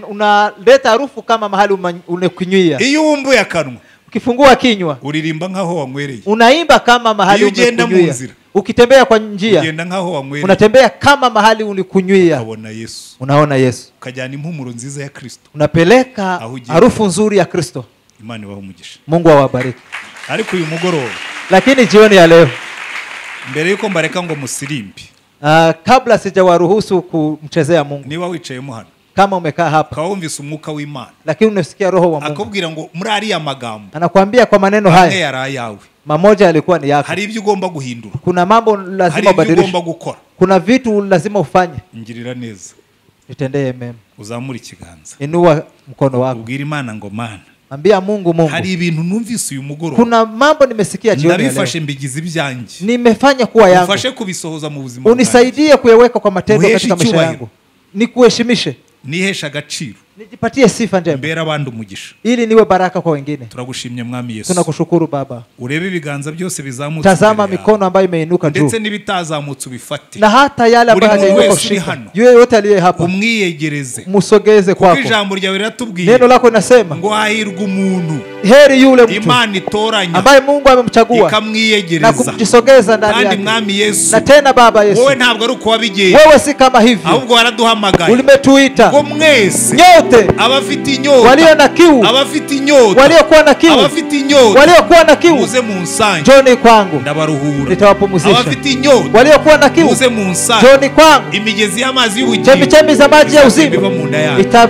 unaleta harufu kama mahali unekunywia. Iyo wumbuye akanwa, ukifungua kinywa uririmba nkaho wanywereye, unaimba kama mahali umekunywia. Ukitembea kwa njia, ugenda nkaho wanywereye, unatembea kama mahali ulikunywia. Ukabona Yesu, unaona Yesu, ukajyana impumuro nziza ya Kristo, unapeleka harufu nzuri ya Kristo. Imana ibahe umugisha, Mungu awabariki. Ariko uyu mugoroba, lakini jioni ya leo, mbere yuko mbareka ngo musirimbi, kabla sijawaruhusu kumchezea Mungu, niba wicayemo hano, kama umekaa hapa, ukawumvisa umwuka w'Imana, lakini unasikia roho wa Mungu akubwira ngo muri ariya magambo, anakuambia kwa maneno haya yari ayawe, mamoja yalikuwa ni yako. Hari ibyo ugomba guhindura, kuna mambo lazima ubadilishe, ugomba gukora, kuna vitu lazima ufanye. Ngirira neza, nitendee mema. Uzamure ikiganza, inua mkono wako, ubwire Imana ngo Mana, ambia Mungu, Mungu, hari ibintu numvise uyu mugoroba, kuna mambo nimesikia jioni leo, ndabifashe mbigize ibyanjye, nimefanya kuwa yangu, ufashe kubisohoza mu buzima bwanjye, unisaidie kuyaweka kwa matendo katika maisha yangu, nikuheshimishe. Nihesha agaciro, nijipatie sifa njema, mbere abandi umugisha. Ili niwe baraka kwa wengine. Turagushimye Mwami Yesu. Tunakushukuru Baba. Urebe ibiganza byose bizamutse Tazama imbere yawe. mikono ambayo imeinuka juu, Ndetse n'ibitazamutse ubifate, na hata yale Buri ambayo muntu hajainuka wese uri ushika. hano, Yule yote aliye hapa umwiyegereze, musogeze kuko kwako. ijambo ryawe riratubwiye Neno lako linasema ngo hahirwa umuntu heri yule mtu Imana itoranya ambaye Mungu amemchagua na ikamwiyegereza. kumjisogeza ndani Kandi yake. Mwami Yesu, Na tena Baba Yesu, wowe ntabwo ari uko wabigenje, wewe si kama hivyo, ahubwo waraduhamagaye ulimetuita ngo mwese nyote abafite inyota, walio na kiu, abafite inyota, waliokuwa na kiu, abafite inyota, waliokuwa na kiu, muze munsange, njoni kwangu ndabaruhura. nitawapumzisha. Abafite inyota, Waliokuwa na kiu, muze munsange, njoni kwangu, imigezi y'amazi y'ubugingo chemichemi za maji ya izatemba uzima iva mu nda yanyu. ita